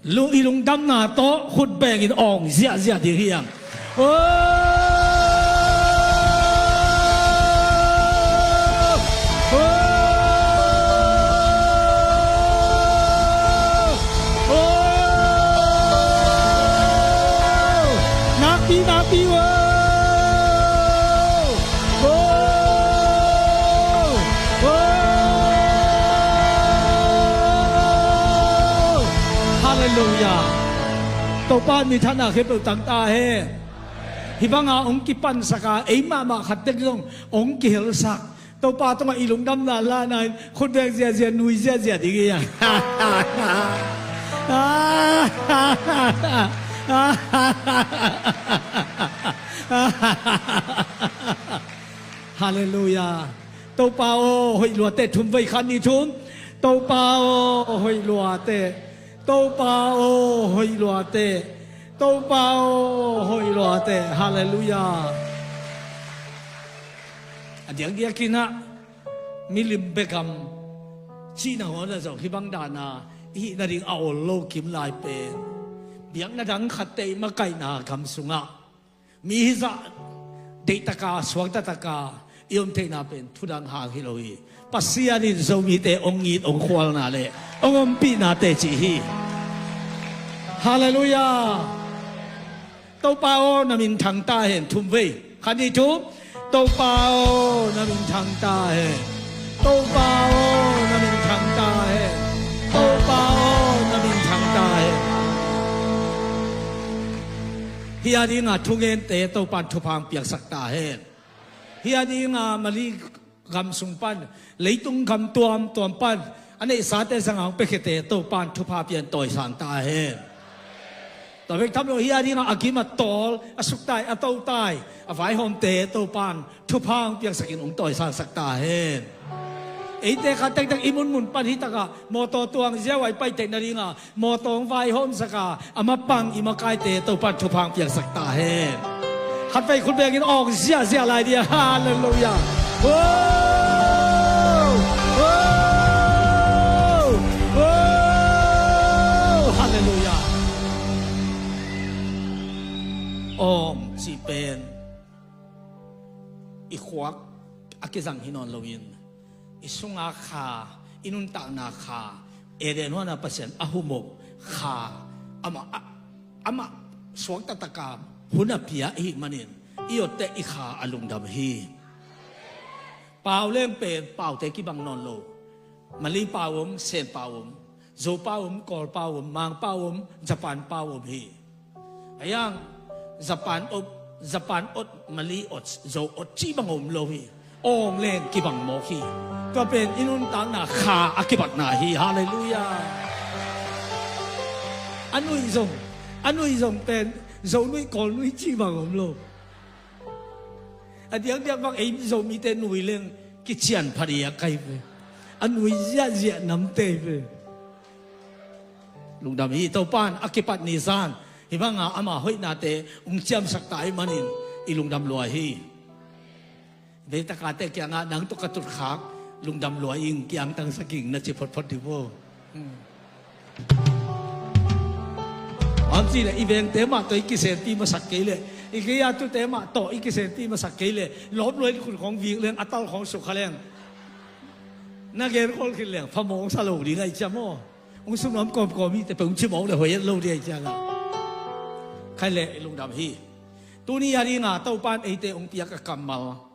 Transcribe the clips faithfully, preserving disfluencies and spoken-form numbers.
Lung, i lungdamna tawh khut bengin awng ziahziah ding hi hang. Oh! Oh! Oh! Nakpi, nakpi, oh! Oh! Oh! Halleluiah. Topa minthanna khempeuh tang ta hen. Hih banga hong kipansak a, ei mahmah khat tek zong hong kihelsak. Topa tungah i lungdamna lana in khut beng ziahziah, nui ziahziah ding hi hang. Halleluiah. Topa aw, hoih luate, thum vei, khat, nih, thum. Topa aw, hoih luate. Topa aw, hoih luate. Topa aw, hoih luate. Halleluiah. A diakdiakin ah milim bia gam cihna hong a zong hih bang dana i hih nading a ol lo kim lai pen, biakna dang khatte i makaihna gam sungah mi hizah deihtaka, suaktataka i om theihna pen thudang hang hi lo hi. Pasian in Zomite hong it, hong khualna le hong ompihna teci hi. Halleluiah. Topa aw, na minthang ta hen, thum vei. Khat, nih, thum. Topa aw, na minthang ta hen. Topa aw, na minthang ta hen. Topa aw, na minthang ta hen. Hih a dinga thungente Topan thupha hong piaksak ta hen. Hih a dinga Mali gam sung pan, leitung gam tuamtuam pan a neihsate zanga hong piakhiate Topan thupha pian tawisang ta hen. Tua bek tham lo, hih a dinga a gim a tawl, a suktai, a totai, a vaihawmte Topan thupha hong piaksakin hong tawisangsak ta hen. Eite khat tektek i munmun pan hih takah mawtaw tuang ziau a i pai theih nadinga mawtaw hong vaihawmsaka, a mapang i makaite Topan thupha hong piaksak ta hen. Khat vei khut bengin awng ziahziah lai dia. Halleluiah. Oh! Oh! Oh! Halleluiah. Awng cih pen i khuak a kizang hi nawn loin, i sunga kha, i nuntakna kha, Eden huana Pasian a humop kha, amah, a, amah suaktataka hun a pia ahih manin, i otte i kha a lungdam hi. Pau leng pen paute kibang nawn lo. Mali pau om, Sen pau om, Zo pau om, Kawl pau om, Mang pau om, Japan pau om hi. Ayang, Japan ot, Japan ot, Mali ot, Zo ot cih bang om lo hi. Awng leng kibang mawk hi. Tua pen i nuntakna kha a kibatna hi. Halleluiah. A nuih zong, a nuih zong pen Zo nuih, Kawl nuih cih bang om lo. A diakdiak bang ei Zomite nui leng kician phadi a kai ve. A nui ziahziah namte ve. Lungdam hi. Topan a kipat ni zan hih banga ama hoihnate hong ciamsak ta ahih manin i lungdam lua hi. Veitakate kiangah nang tawh ka tutkhak lungdam lua ing, kiangtangsak ing na ci photphot dih vo. Hmm. Amci le i vengte mah tawh i kisenpi masak kei le, i gei-a tute mah tawh i kisenpi masak kei le, lawp luai khun khawng vik leng, a tal khawng sukha leng, na gen khol khin leng phamawng sa lo ding ahi ciam aw. Hong sumlam kawmkawm hite pe hong ci mawk le hoih et lo ding ahi ciangah. Khai le i lungdam hi. Tuni a dinga Topan eite hong piak a kammal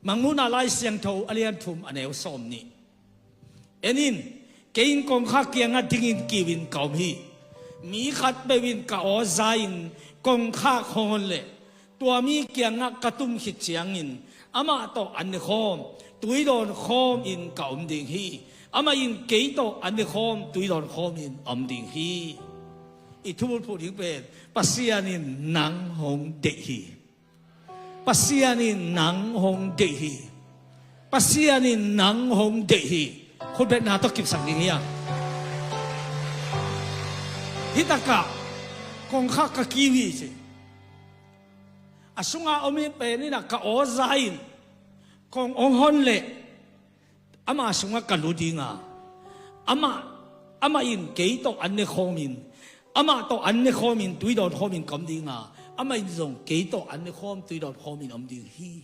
Mangmuhna Lai Siangtho a lian thum a neu sawm nih. En in, kei in kongkhak kiangah dingin kiu in ka om hi. Mi khat peuh in ka aw za-in kongkhak hong hon leh, tua mi kiangah ka tum khit ciangin amah tawh an ne khawm, tui dawn khawmin ka om ding hi. Amah in kei tawh an ne khawm, tui dawn khawmin a om ding hi. I thubulphuh ding pen Pasian in nang hong deih hi. Pasian in nang hong deih hi. Pasian in nang hong deih hi. Khutbetna tawh kipsak ding hi a. Hih takah kongkhak ka kiu hi ci. A sunga om hi pen in ah ka aw za-in kong hong hon leh, ama sungah ka lut ding a, amah, amah in kei tawh an ne khawmin, Amah tawh an ne khawmin, tui dawn khawmin ka om ding a, amah in zong kei tawh an ne khawm, tui dawn khawmin om ding hi,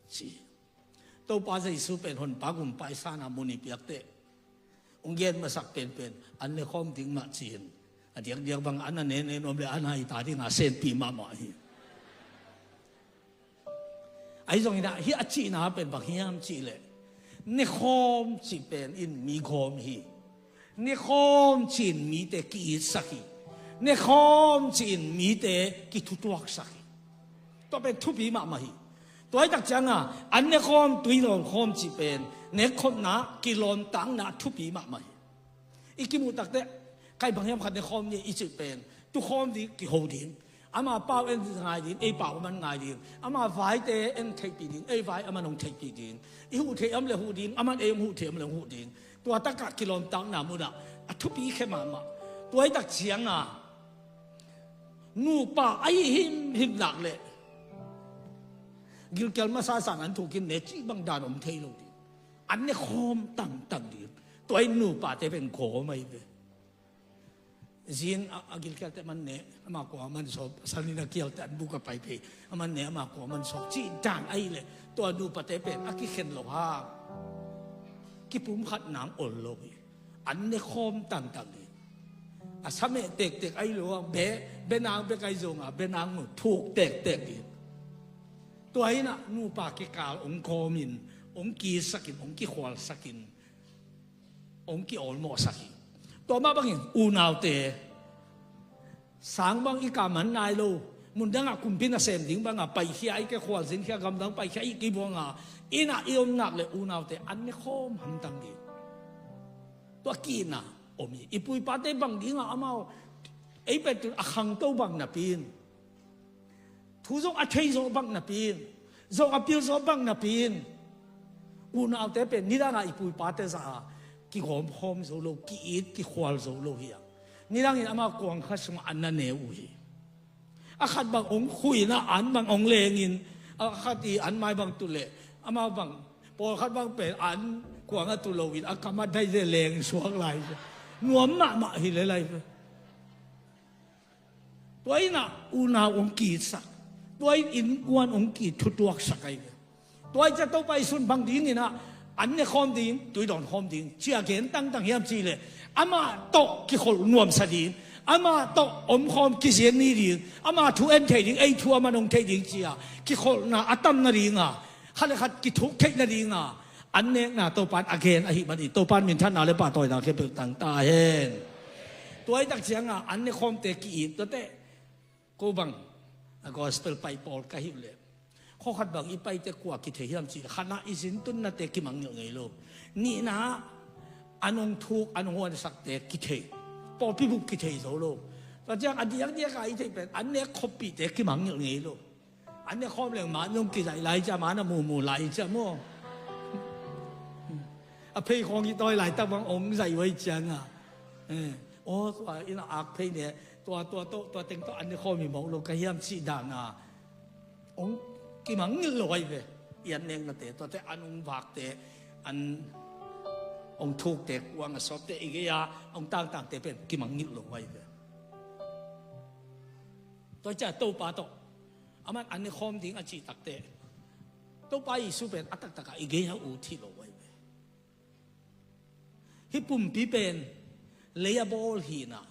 ci. Topa Jesu pen Honpa gum paisan a mun i piak teh, hong gen masak penpen an ne khawm ding mah ci-in, a diakdiak bang an a nene nuam le an a i ta ding a senpi mahmah hi. Ahi zongin ah, hih a cihna pen bang hiam cih leh, ne khawm cih pen in mi gawm hi. Ne khawm cih in mite ki-itsak hi. Ne khawm cih in mite kithutuaksak hi. Tua pen thupi mahmah hi. Tua hi tak ciang a, an ne khawm, tui dawn khawm cih pen, nekkhopna, kilawmtatna thupi mahmah hi. I kimuh tak teh, kai bang hiam khat ne khawm ni i cih pen, tu khawm ding, kiho ding. Ama pau en ngai ding, ei pau aman ngai ding. Ama vaite en theihpih ding, ei vai aman hong theihpih ding. I huh theih om le huh ding, aman ei hong huh theih om le hong huh ding. Tua takah kilawmtatna munah a thupi khia mahmah. Tua hi tak ciang a, nupa ahi himhim nak leh, gilkial masa sang an thukin ne cih bang dan om thei lo ding. An ne khawm tangtang ding. Tua in nupate pen gawm ahi ve. Zin a, a gilkialte man ne, ama kua man sawp, sanin a kialte an buk a pai phei, aman ne, ama kua man sawp, cih dan ahi leh, tua nupate pen a kikhen lo hang, kipumkhat nang ol lo hi. An ne khawm tangtang hi. A sameh tektek ahi lo a, be, benang bek ahi zong a, benang thuk tektek hi. Tua hi nah, nupa kikal hong kawmin, hong kisakin, hong kikhualsakin, hong ki-awlmawhsak hi. Tua mah bangin unaute, sang bang i kah man nai lo, mundangah kumpi nasem ding bangah paikhia, i kekhualzin khia, gamdang paikhia i kibuanga, innah i om nak le unaute an ne khawm hamtang ding. Tua kihna om hi. I puipate bang dingah amau ei pen tun a khangto bang napi in, thu zong a thei zawh bang napi in, zong a pil zawh bang napi in, unaute pen nidangah i puipate zah a kigawmkhawm zo lo, ki-it kikhual zo lo hi a, nidangin ama kuang khat sungah an na ne uh hi. A khat bang hong khuh in ah, an bang hong lengin, a khat i an mai bang tu leh, amau bang, pawlkhat bang pen an kuang a tu loin a kam a dai le leng suak lai. Nuam mahmah hi le lai. Tua innah unau hong ki-itsak, tua in innkuan hong kithutuaksak ahi ve. Tua i cia Topa i sun bang dinginah an ne khawm ding, tui dawn khawm ding, cia gen tangtang hiam cih leh, amah tawh kikholh nuamsa ding, amah tawh omkhawm kizian ni ding, ama thu en thei ding, ei thu aman hong thei ding cia kikholhna a tam nadinga, khat le khat kithuk theih nadinga an nekna Topa in a gen ahih manin Topa in minthanna le pahtawina khempeuh tang ta hen. Tua i tak cianga an ne khawmte ki-it tuate, ko bang a gospel pai pawl ka hih uh leh, khawkhat bang i paite kua kithei hiam cih leh, khatna i zintunnate kimangngilh ngei lo. Nihna an hong thuk, an hong huansakte kithei. Pawlpi bup kithei zo lo. Tua ciang a diakdiaka i theih pen an nek khoppihte kimangngilh ngei lo. An nek khawm leng mah nong kizaih lai cia, mah na mumu lai cia maw. A phei khawng i tawi laitak bang hong zaih uh ahi cianga, eh, aw tua ina ak phei ne, tua, tua tawh, tua teng tawh an ne khawm hi mawk lo ka hiam cih dana hong kimangngilh lo ahi ve. I an neknate, tuate an hong vakte, an hong thukte, kuang a sawpte, i gei-a hong tangtangte pen kimangngilh lo ahi ve. Tua cia Topa tawh aman an ne khawm ding a cih takteh, Topa Jesu pen a taktakah i gei-a ut hi lo ahi ve. Hih pumpi pen lei a bawl hinah,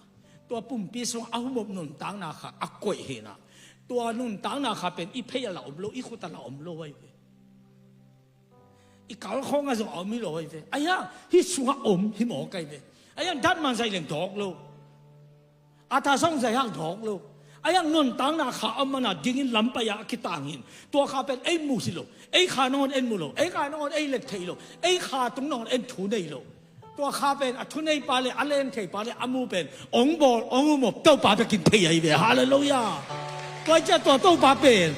tua pumpi sungah a humop nuntakna kha a koih hinah, tua nuntakna kha pen i phei a la om lo, i khut a la om lo ahi ve. I kalkhawngah zong a om hi lo ahi ve. Ahi hang hih sungah om hi mawk ahi ve. Ahi hang datman zaih leng dawk lo. A tha sawng zaih hang dawk lo. Ahi hang nuntakna kha a mana dingin lampai-ah a kitangin, tua kha pen ei mu hi lo. Ei kha nangawn en mu lo. Ei kha nangawn ei let thei lo. Ei kha tung nangawn en thu nei lo. Tua kha pen a thuneipa le a lentheipa le a mu pen hong bawl, hong humop Topa bekin thei ahi ve. Halleluiah. Tua cia tua Topa pen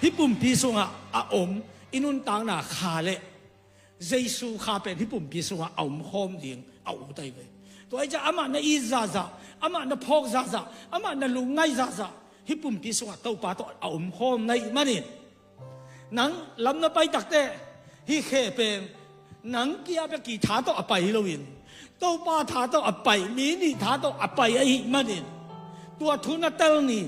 hih pumpi sungah a om i nuntakna kha le Jesu kha pen hih pumpi sungah a omkhawm ding a ut ahi ve. Tua ahih ciah amah na it zahzah, amah na phawk zahzah, amah na lungngaih zahzah, hih pumpi sungah Topa tawh a omkhawm na hih manin, nang lam na pai takteh hih khe pen nang kia bek i tha tawh a pai hi loin, Topa tha tawh a pai, mi nih tha tawh a pai ahih manin, tua thu na tel ni,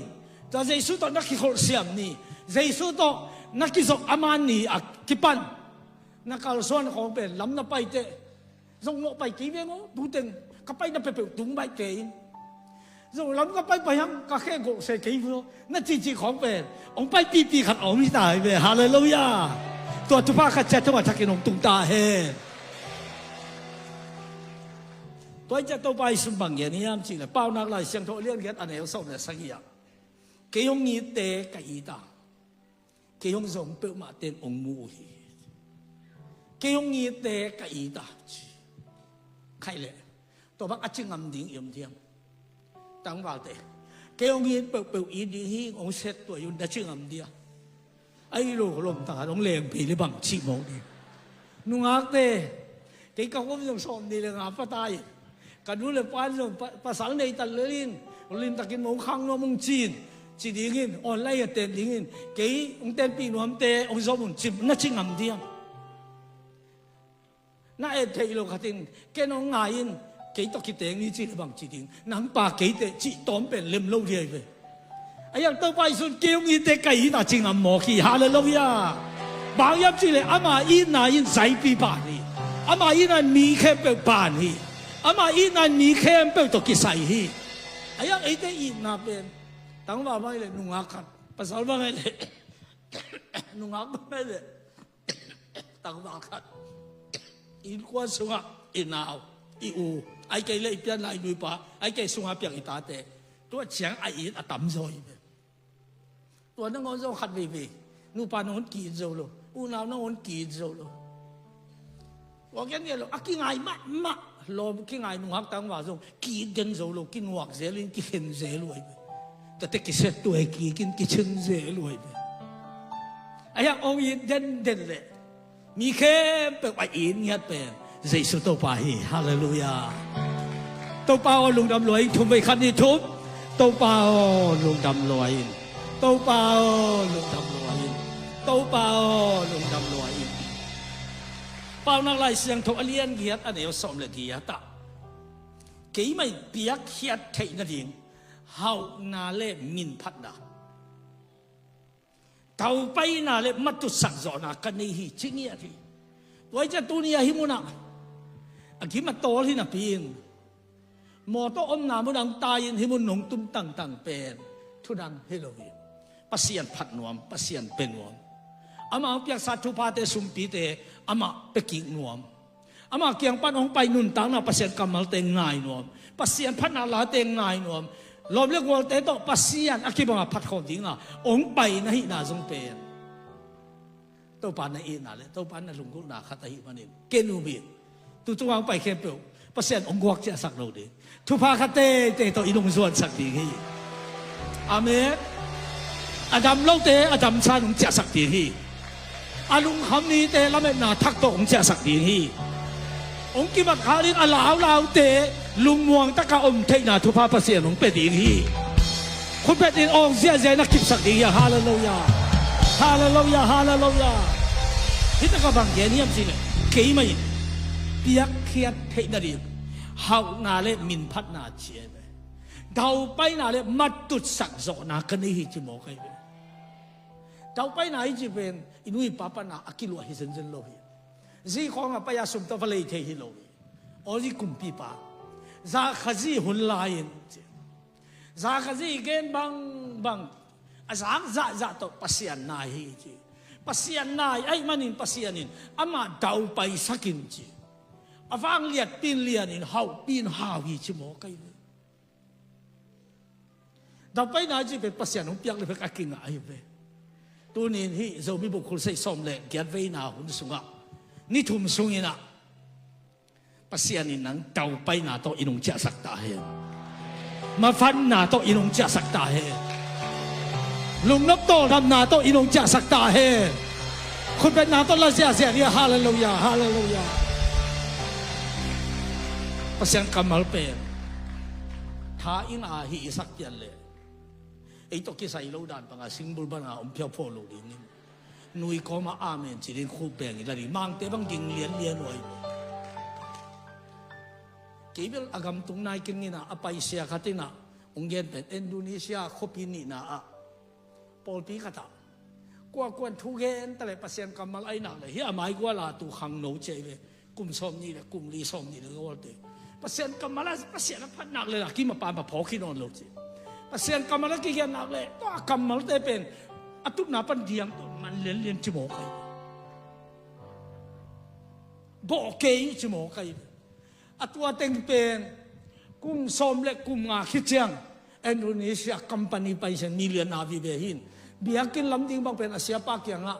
tua Jesu tawh na kikholhsiam ni, Jesu tawh na kizop a man ni a kipan na kalsuan khawng pen lam na pai teh, zong nawh pai kei veng aw, tu teng ka paina peuhpeuh tung baih kei in. Zong lam ka pai pai hang ka khe gawh se kei veng aw, na cici khawng pen hong pai pipi khat a om hi ta hi ve. Halleluiah. Tua thupha khat ciat thupha thakin hong tung ta hen. Tua hi ciah Topa Jesu bang gen hiam cih leh, Paunak Lai Siangtho a lian giat a neu sawm le sagih ah, kei hong itte ka it a, kei hong zong peuhmah ten hong mu uh hi. Kei hong itte ka it a ci. Khaih leh tua bang a ci ngam ding i om diam? Tangvalte, kei hong it peuhpeuh it ding hi, hong set tuah un na ci ngam dia? Ai lo lom tangah hong leng pei le bang cih mawk ding. Nungakte, kei ka hom zong sawm ni le nga pata in, ka nu le pa in zong pa, pasal nei tal lel in, limtakin mong khang nuam hong cin, ci dingin, online a ten dingin, kei hong tenpih nuamte hong zom un ci, na ci ngam diam? Na et theih lo khatin, ken hong ngai in, kei tawh kiteng ni ci le bang ci ding? Nang pa kei teh cih tawm pen lem lo dia hi ve. A iang Topa Jesu in kei hong itte ka it a ci ngam mawk hi. Halleluiah. Bang hiam cih leh ama itna in zaipi pan hi. Ama itna in mi khempeuh pan hi. Ama itna in mi khempeuh tawh kisai hi. A iang eite itna pen, tangval bang hi leh nungak khat, pasal bang hi leh nungak bang hi leh tangval khat, innkuan sungah i nau, i u, ai kei le i pianna i nuipa, ai kei sungah piang i tate, tua ciang a it a tamzaw hi ve. Tua nangawn zong khat veivei, nupa nangawn ki-it zo lo, unau nangawn ki-it zo lo. Tua kian nge lo, a kingai mahmah, lawm kingai nungak tangval zong ki-it den zo lo, kinuak zel in kikhen zel uh ahi ve. Tate kiset tuai kikin kichin zel uh ahi ve. A hiang hong it denden leh mi khempeuh a it ngiat pen Jesu Topa hi. Halleluiah. Topa aw lungdam lua in, thum vei, khat nih thum. Topa aw lungdam lua in. Topa aw lungdam lua in. Topa aw lungdam lua in. Paunak Lai Siangtho a lian giat a neu sawm le giat ah, keimah in piakkhiat theih nading hauhna le minphatna, daupaina le matutsak zawhna ka nei hi ci ngiat hi. Tua hi ciah tuni a hih munah a gim a tawl hi napi in, mawtaw omna mun a hong tai in hih mun nong tum tangtang pen thudang hi lo hi. Pasian phat nuam, Pasian pe nuam. Amah hong piaksa thuphate, sumpite amah pe kik nuam. Amah kiang pan hong pai nuntakna Pasian kammalte ngai nuam, Pasian phatna late ngai nuam. Lawm le gualte tawh Pasian a kibanga phat khawm dinga hong pai na hihna zong pen Topa na itna le Topa na lunggulhna khat ahih manin ken um in. Tu tungah hong pai khempeuh Pasian hong guak ciahsak lo ding. Thupha khat teitei tawh i lungzuansak ding hi. Amen. A dam lote a damsa in hong ciahsak ding hi. A lungkham nite lametna thak tawh hong ciahsak ding hi. Hong kimat khalin a laulaute lungmuang taka om theihna thupha Pasian hong pia ding hi. Khutbet in awng ziahziah in a kipsak ding hi. Halleluiah. Halleluiah. Halleluiah. Hih takah bang gen hiam cih leh, keimah in piakkhiat theih nading hauhna le minphatna ci hi ve. Daupaina le matutsak zawhna ka nei hi ci mawk ahi ve. Daupaina hi ci pen i nu i pa pana a kiluah hi zenzen lo hi. Zi khawngah pai-a sum tawh va lei thei hi lo hi. Aw zi kumpipa, zakhazi hun lai-in ci. Zakhazi gen bangbang a zak zahzah tawh Pasian nai hi ci. Pasian nai ahih manin Pasian in amah daupaisak in ci. A vangliatpi in lianin hauhpi in hau hi ci mawk ahi ve. Daupaina ci pen Pasian hong piak le bek a kingah ahi ve. Tunin hih Zomi Bukkul Sei sawm le giat veina hun sungah ni thum sungin ah Pasian in nang daupaina tawh in hong ciahsak ta hen. Mavanna tawh in hong ciahsak ta hen. Lungnop tawldamna tawh in hong ciahsak ta hen. Khutbetna tawh la ziahziah hi. Halleluiah. Halleluiah. Pasian kammal pen tha i ngah hi i sak pian leh ei tawh kisai lo dan banga singbul banga om phiauphau lo dingin, nui kawma amen ci ding, khuk beng i la ding, mangte bang ging lianlian uh ahi. Kei bel a gam tung nai kei ing a, a paisia khat in a hong gen pen, Indonesia khuapi nihna ah pawlpi khat ah, kuakuan thu gen ta leh Pasian kammal ahi nak leh, hih a mai gual a tu khangno ci ahi ve. Kum sawm nih leh kum li sawm nih leh gualte, Pasian kammal a, Pasian a phat nak leh la kim a pan pa phawk hi nawn lo ci. Pasian kammal a kigen nak leh tua kammalte pen a tutna pan diang tawh man lianlian ci mawk ahi ve. Bawh kei ci mawk ahi ve. A tua teng pen kum sawm leh kum nga khit ciang Indonesia company paisen million a vive hi in, biakinn lam ding bang pen a siapa kiangah,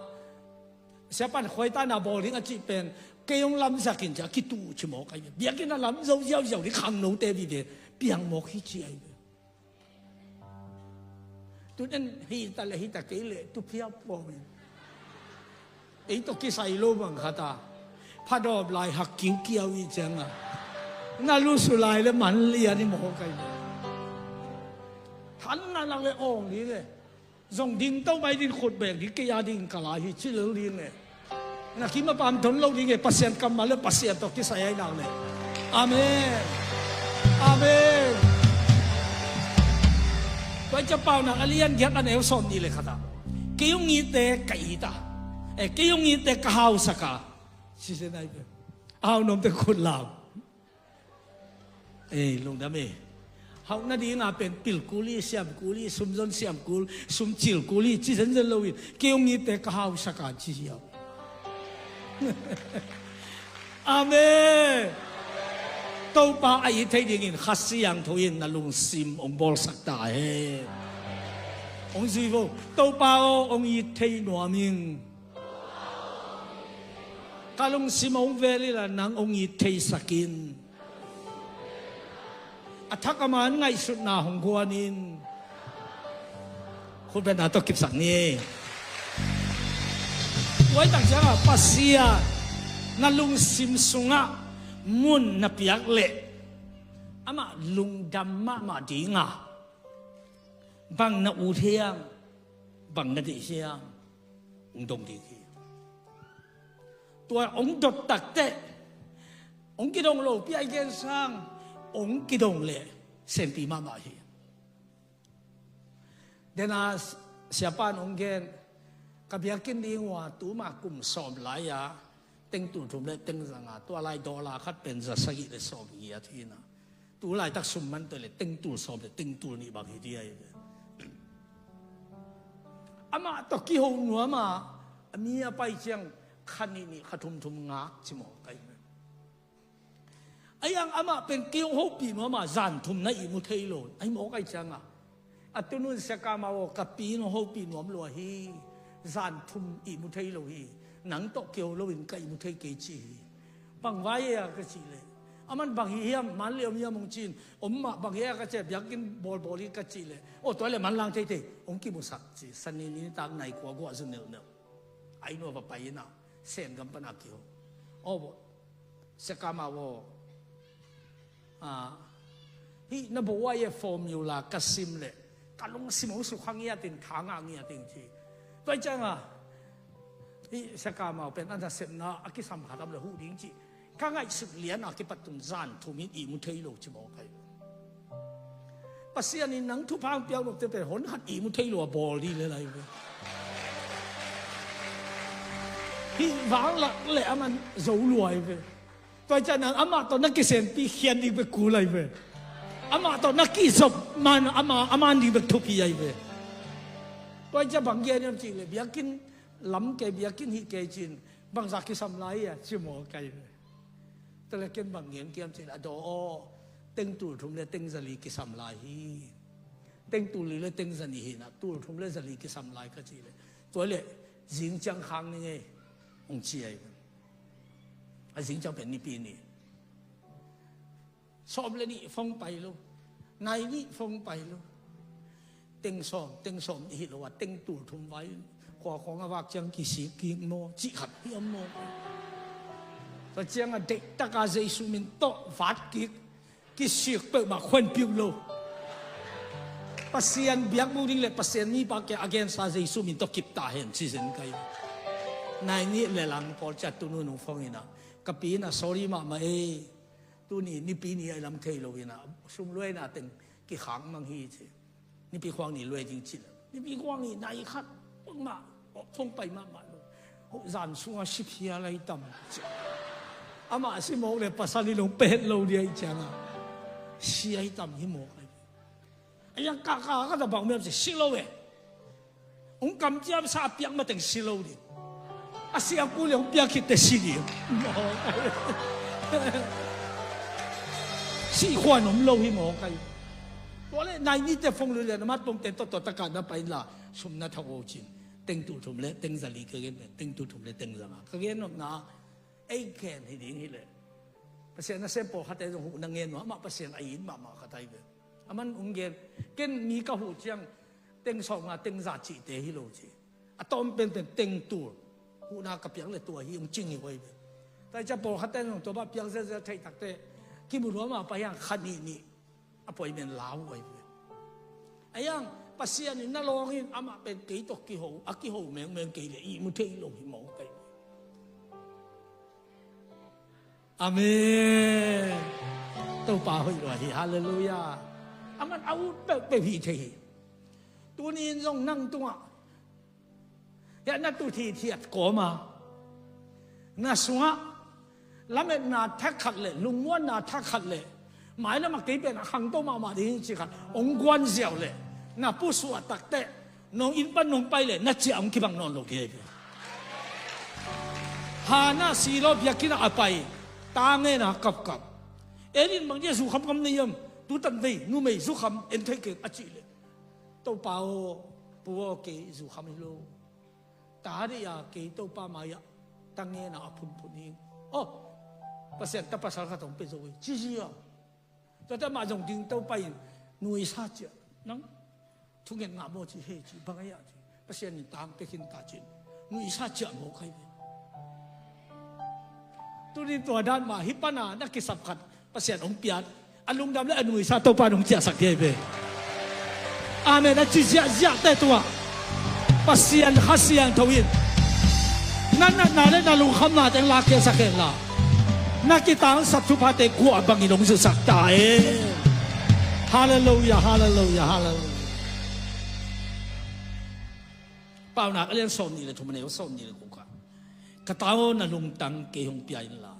siapa in khuaitana bawl ding a cih pen, kei hong lamsak in ci a kitu ci mawk ahi ve. Biakinn a lam zo ziauziau ding khangnote vive piang mawk hi ci ahi ve. Tun en hita leh hita kei leh tu phiap pawm in. Ei tawh kisai lo bang khat a, phadawp lai hak kiukiau i ciang a, na lusu lai leh man lian i mawk ahi. Than na lak leh awng ding e. Zong ding to mai ding, khut beng ding kei a ding ka lai hi ci lel ding e. Na kim a pan don lo ding e, Pasian kammal leh Pasian tawh kisai ahi nak leh. Amen. Amen. Tua i Capaunak a lian giat a neu sawm nih leh khat ah, kei hong itte ka it a, eh, kei hong itte ka hausak a, ci zen ahi ve. A hau nuamte khut lau. Ei, lungdam e. Hauh nading a pen pil kul hi, siam kul hi, sum zon siam kul, sum cil kul hi ci zenzen lo in, kei hong itte ka hausak a ci hi a. Amen. Topa a it thei dingin Kha Siangtho in na lungsim hong bawlsak ta hen. Hong zui vo. Topa aw, hong it thei nuam ing. Ka lungsim hong vel inla nang hong it theisak in. A thak a man ngaihsutna hong guan in. Khutbetna tawh kipsak ni. Tua i tak ciangah Pasian na lungsim sungah mun na piak leh amah lungdam mahmah ding a, bang na ut hiam, bang na deih hiam, hong dong ding hi. Tua hong dot takteh hong kidong lopi a i gen sang, hong kidong leh senpi mahmah hi. Dena siapa in hong gen, ka biakinn ding uh a tuma kum sawm lai a teng tul thum leh teng za nga, tua lai dollar khat pen za sagih leh sawm giat hi na. Tu laitak sum man tawh leh teng tul sawm leh teng tul nih bang hi ding ahi ve. Amah tawh kiho nuam a, a mi a pai ciang kha nih nih, kha thum thum ngak ci mawk ahi ve. Ahi zongin amah pen kei hong hopih nuam a, zan thum na ihmu thei lo. Ahi mawk ahi ciangah, a tunun Sia Kam Aw aw, ka pi in hong hopih nuam lua hi. Zan thum ihmu thei lo hi. Nang tawh kiho loin ka ihmu thei kei ci hi. Bang vai e a ka cih leh, aman bang hi hiam, man leh om hiam hong ci in, om mah, bang hi a ka cih leh, biakinn bawlbawl hi ka cih leh, aw tua leh manlang theithei, hong kimusak ci. Sani nitak nai kua guah zu nelhnelh. Ahi nuam a va pai in a, Sen gam pan a kiho. Aw, Sia Kam Aw aw. Ah, hih na bawh a formula ka sim leh ka lungsim hong sukha ngiat in, tha ngah ngiat in ci. Tua i ciangah hih Sia Kam Aw pen a nasepna a kisam khat om leh huh ding ci. Ka ngaihsut lian a kipat tun zan thum in ihmu thei lo ci mawk ahi. Pasian in nang thupha hong piak nopte pen hon khat ihmu thei lo a bawl ding lel ahi ve. Hih vanglak leh aman zo lua ahi ve. Tua i ciangah amah tawh na kisenpi khian ding bek kul ahi ve. Amah tawh na kizop man, amah, amah ding bek thupi ahi ve. Tua i ciangah bang gen hiam cih leh, biakinn lam kei, biakinn hih kei ci in, bangzah kisam lai hia ci mawk ahi ve. Tua leh ken bang gen ka hiam cih leh, a daw aw, teng tul thum leh teng za li kisam lai hi. Teng tul li leh teng za nih hi na, tul thum leh za li kisam lai ka cih leh, tua leh zing ciang khang ning ei, hong ci ahi ve. A zing ciang pen Nipi ni. Sawm leh nih phone pai lo. Nai nih phone pai lo. Teng sawm, teng sawm nih hi lo a, teng tul thum vai. Khua khawng a vak ciang kisik kik maw, cih khat hiam maw. Tua ciangah deihtak a Jesu min tawh vat kik. Kisik peuhmah khuan piuh lo. Pasian biakbuk ding leh Pasian mipa kiang a gensa Jesu min tawh kip ta hen ci zen ka hi. Nai nih leh lang pawl ciang tunun hong phone in a, ka pi in a sorry mahmah ei. Tuni nipi ni a lam thei lo hi na, sum luaina teng kikhak mang hi ci. Nipi khuang ni luai ding ci lo. Nipi khuang ni nai khat, pang mah, thong pai mahmah lo. Zan sunga si phia lai tam ci. Amah si mawk le pasal in hong pet lo dia i cianga. Si ai tam hi mawk ai. A yang kaka ka tabang miam si si lo e. Hong kamciam sa a piak mateng si lo ding. A siangku le hong piak khitte si ding. Si khuan om lo hi mawk ai. Tua le nai nite phone lui le na mat pongte tawh tua taka na pai la sum na thak o cin. Teng tul thum le teng zali ka gen le teng tul thum le teng zanga. Ka gen nopna ei khen hi ding hi le. Pasian nasem pawlkhatte zong huh na ngen nuam amah Pasian a it mahmah khat ai ve. A man ung gen ken mi ka huh ciang teng sawmnga teng za cihte hi lo ci. A tawm penpen teng tul huhna ka piak le tua hi ung cing hi huai ve. Tua hi ciang pawlkhatte zong tua bah piak zelzel theih takte kimu lua mah pa hiang kha nih nih a poi men lau huai ve. A hiang Pasian in na lawng in amah pen kei tawh kiho a kiho mengmeng kei le ihmu thei lo hi mawk ai. Amen. Topa hoih lua hi. Halleluiah. A man a ut peuhpeuh hi thei hi. Tuni in zong nang tungah hiah na tut hithiat kawma na sungah lametna thak khat le lungmuanna thak khat le mailam a kei pen a khangto mahmah ding hi ci khat hong guan ziau le na pusuah takteh nong inn pan nong pai le na ciah hong kibang nawn lo kei. Hana Silo biakinn ah a pai ta ngena kapkap. Elin bang dia zukham kam nei am? Tutan vei numei zukham en thei keng a cih le Topa aw, pu aw, kei zukham hi lo. Ta dei a kei Topa mai-ah ta ngena a phunphun hi. Aw, Pasian ta pasal khat hong pia zo hi ci zi a. Tuate mah zong ding Topa in nuisa ciah nang thungen ngah maw ci hei ci bang a yah ci Pasian in tang pia khin ta cin nuisa ciah maw kai ve. Tuni tua dan mah hih pana na kisap khat Pasian hong piat a lungdam le a nuisa Topa in hong ciahsak thei ve. Amen. A ci ziahziahte tungah Pasian Kha Siangtho in na natna le na lungkhamna teng la kiasak hen la na kitangsap thuphate guah bangin hong zusak ta e. Halleluiah, halleluiah, halleluiah. Paunak a lian sawm nih le thum a neu sawm nih le kua ka tau na lungtang kei hong pia inla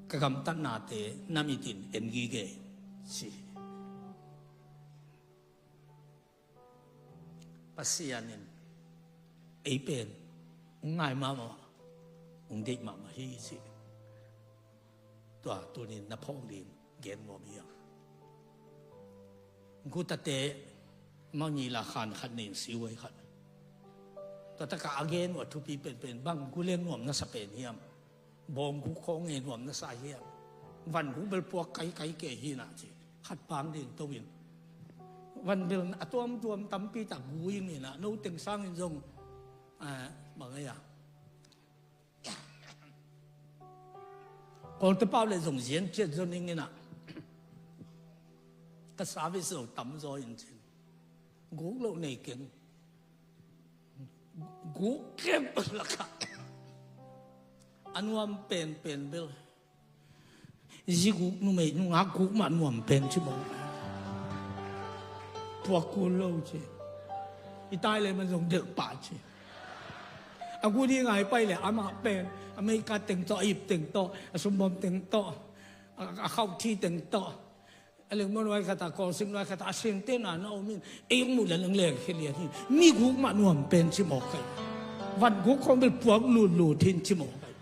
ka gamtatnate na mitin en gige ci. Pasian in ei pen hong ngai mahmah hong deih mahmah hi ci. Tua tunin na phawk ding gen nuam hiam? Gutate mangila khan khat nin siuai khat tua taka a gen uh a thupi penpen bang gu leng nuam na sa pen hiam? Bawng guk khawng ngei nuam na sa hiam? Van guk bel puak kaikai kei hi na ci khat pang ding to in van bel a tuamtuam tampi tak gu ing ina no teng sangin zong bang ei a Kawlte pau le zong zian ciat zo ning ina ka service lo tam zaw in cin guk lo nei keng guk keng laka a nuam penpen bel zi guk numei nungak guk mah nuam pen ci maw puak kul lo ci i tai le man zong delh pah ci. A gu ding ai pai le amah pen America teng tawh a ip teng tawh a sumbawm teng tawh a khauh thi teng tawh a lengmuan nuai khata kawlsing nuai khata a sengte na na om in ei hong muh le leng leng khia lian hi. Mi guk mah nuam pen ci mawk kai van guk khawng bel puak lutlut hin ci mawk kai.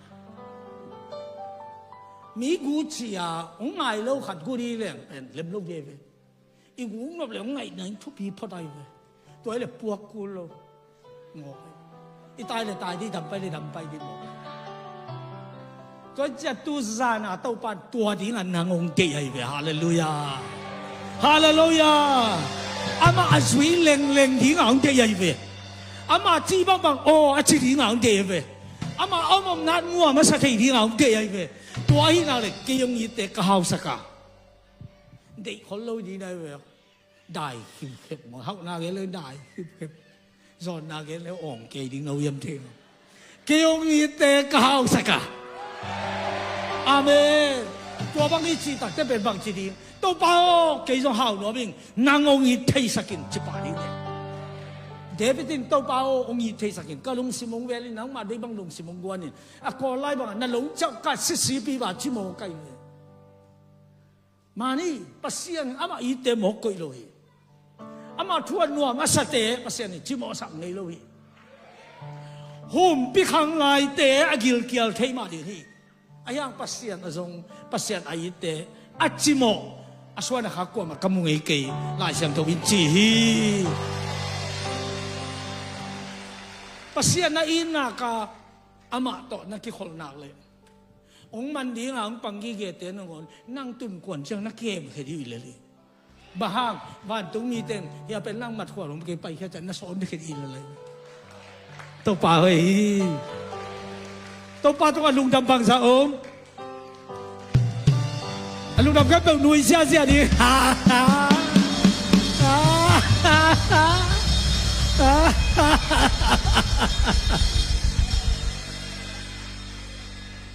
Mi gu ci a hong ngai lo khat gu ding leng pen lem lo ve ve. I guk nop le hong ngaihna in thupi phot ai ve. Tua le puak kul lo. Ngawk ai. I tai le tai di dam pai le dam pai di mawk ai. Tua cia tu zana Topa tua dinga nang hong deih ai ve. Halleluiah. Halleluiah. Amah a zui lengleng dinga hong deih ai ve. Amah ci bangbang aw a ci dinga hong deih ai ve. Amah a om omna nuam a sa thei dinga hong deih ai ve. Tua hi nak le kei hong itte ka hausak a. Deih khol lo ding nai ve. Dai khimkhep maw hauhna gen le dai khimkhep. Zawnna gen le awng kei ding no yam thei maw? Kei hong itte ka hausak a. Amen. Tua bang i cih takte pen bang ci ding? Topa aw, kei zong hau nuam ing, nang hong it theisak in, ci pah ding hi. David in, Topa aw, hong it theisak in, ka lungsim hong vel in, nangmah deih bang lungsim hong guan in. A kawl lai bangah na lungcap ka sisipi ba ci mawk ahi ve. Mani, Pasian amah itte mawk koih lo hi. Amah thu a nuam a sate Pasian in cimawhsak ngei lo hi. Humpi khang laite a gilkial thei mah ding hi. A hiang Pasian a zong, Pasian a itte a cimawh, a suan a khak kuamah ka mu ngei kei, Lai Siangtho in ci hi. Pasian a itna ka amah tawh na kikholh nak leh, hong man dinga hong pang gigete nangawn nang tun kuan ciang na kihemkhia dih uh hi lel hi. Bang hang, vantung mite in hia pen nang mat khual om kei, paikhia ciang na sawn dih khia dih hi lel hi. Topa hoih hi. Topa tungah lungdam bangzah om? A lungdam khempeuh nui ziahziah ding.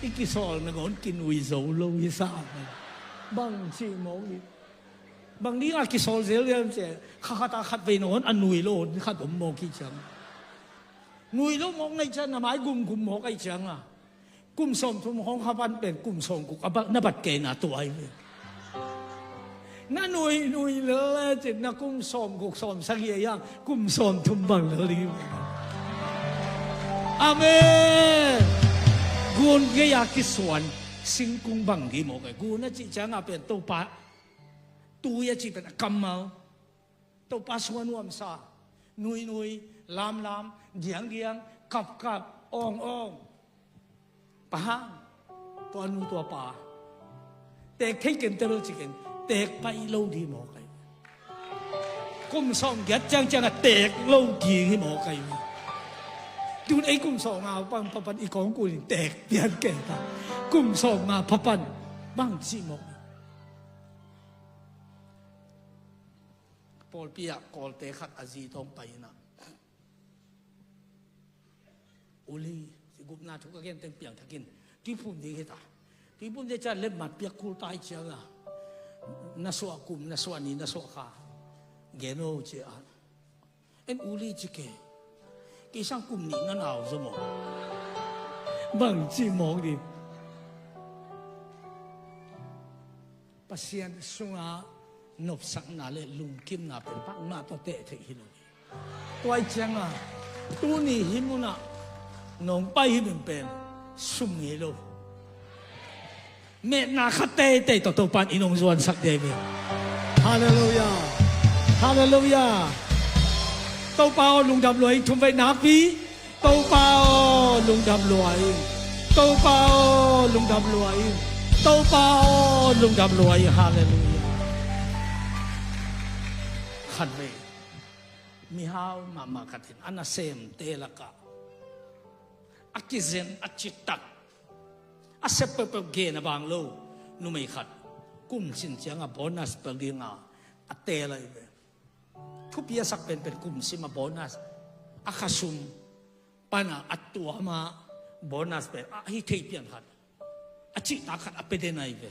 I kisawl nangawn kinui zo lo hi sa. Bang cih mawk ding? Bang dinga kisawl zelzel cia, kha khata khat vei nangawn a nui lo khat om mawk hi ciang. Nui lo mawk na hih ciang, na mai gumgum mawk ahih cianga, kum sawmthum hong kha pan pen kum sawmguk a ba-, na bat kei na tua hi ve. Na nui nui lel le cin na kum sawmguk sawmsagih a hiang kum sawmthum bang lel ding hi ve. Amen. Gun gei-a kisuan singkung bang ding hi mawk hi. Gun a cih cianga pen Topa, tui a cih pen a kammal. Topa sung a nuamsa, nuinui, lamlam, diangdiang, kapkap, awngawng. Bang hang, tua nu tua pa teek thei kei te bel ci kei, teek pai lo ding hi mawk hi. Kum sawmgiat ciangciang a teek lo ding hi mawk hi. Tun ei kum sawmnga pan, pan, pan i kawng kul in teek pian kei ta. Kum sawmnga pan, pan bang ci mawk hi. Pawlpi ah Kawlte khat a zi tawh hong pai in ah, Uli, ci gupna thu ka gen teng piangthak in, tuiphum ding hi ta. Tuiphum ding ciang lemmat piak kul ta ahih cianga, na suah kum, na suah ni, na suah kha gen o ci a. En Uli ci kei. Kei sang kum nih na nau zaw maw? Bang ci mawk ding? Pasian sunga nopsakna le lungkimna pen bangmah tawh teh theih hi lo hi. Tua ahih cianga tuni hih munah nong pai hi pen pen sum ngei lo. Metna khat teitei tawh Topa in i nong zuansak ding hi. Halleluiah. Halleluiah. Topa aw lungdam lua ing, thum vei nakpi. Topa aw lungdam lua ing. Topa aw lungdam lua ing. Topa aw lungdam lua ing. Halleluiah. Khat vei, mihau mahmah khat in a nasemte lakah a kizen a citak, a sep peuhpeuh gen a bang lo numei khat kum cin cianga bonus pel dinga a teel ahi ve. Thupi a sak penpen kum sim a bonus, a khasum pana a tuam a bonus pen a hi thei pian khat, a cihtak khat a pia den ahi ve.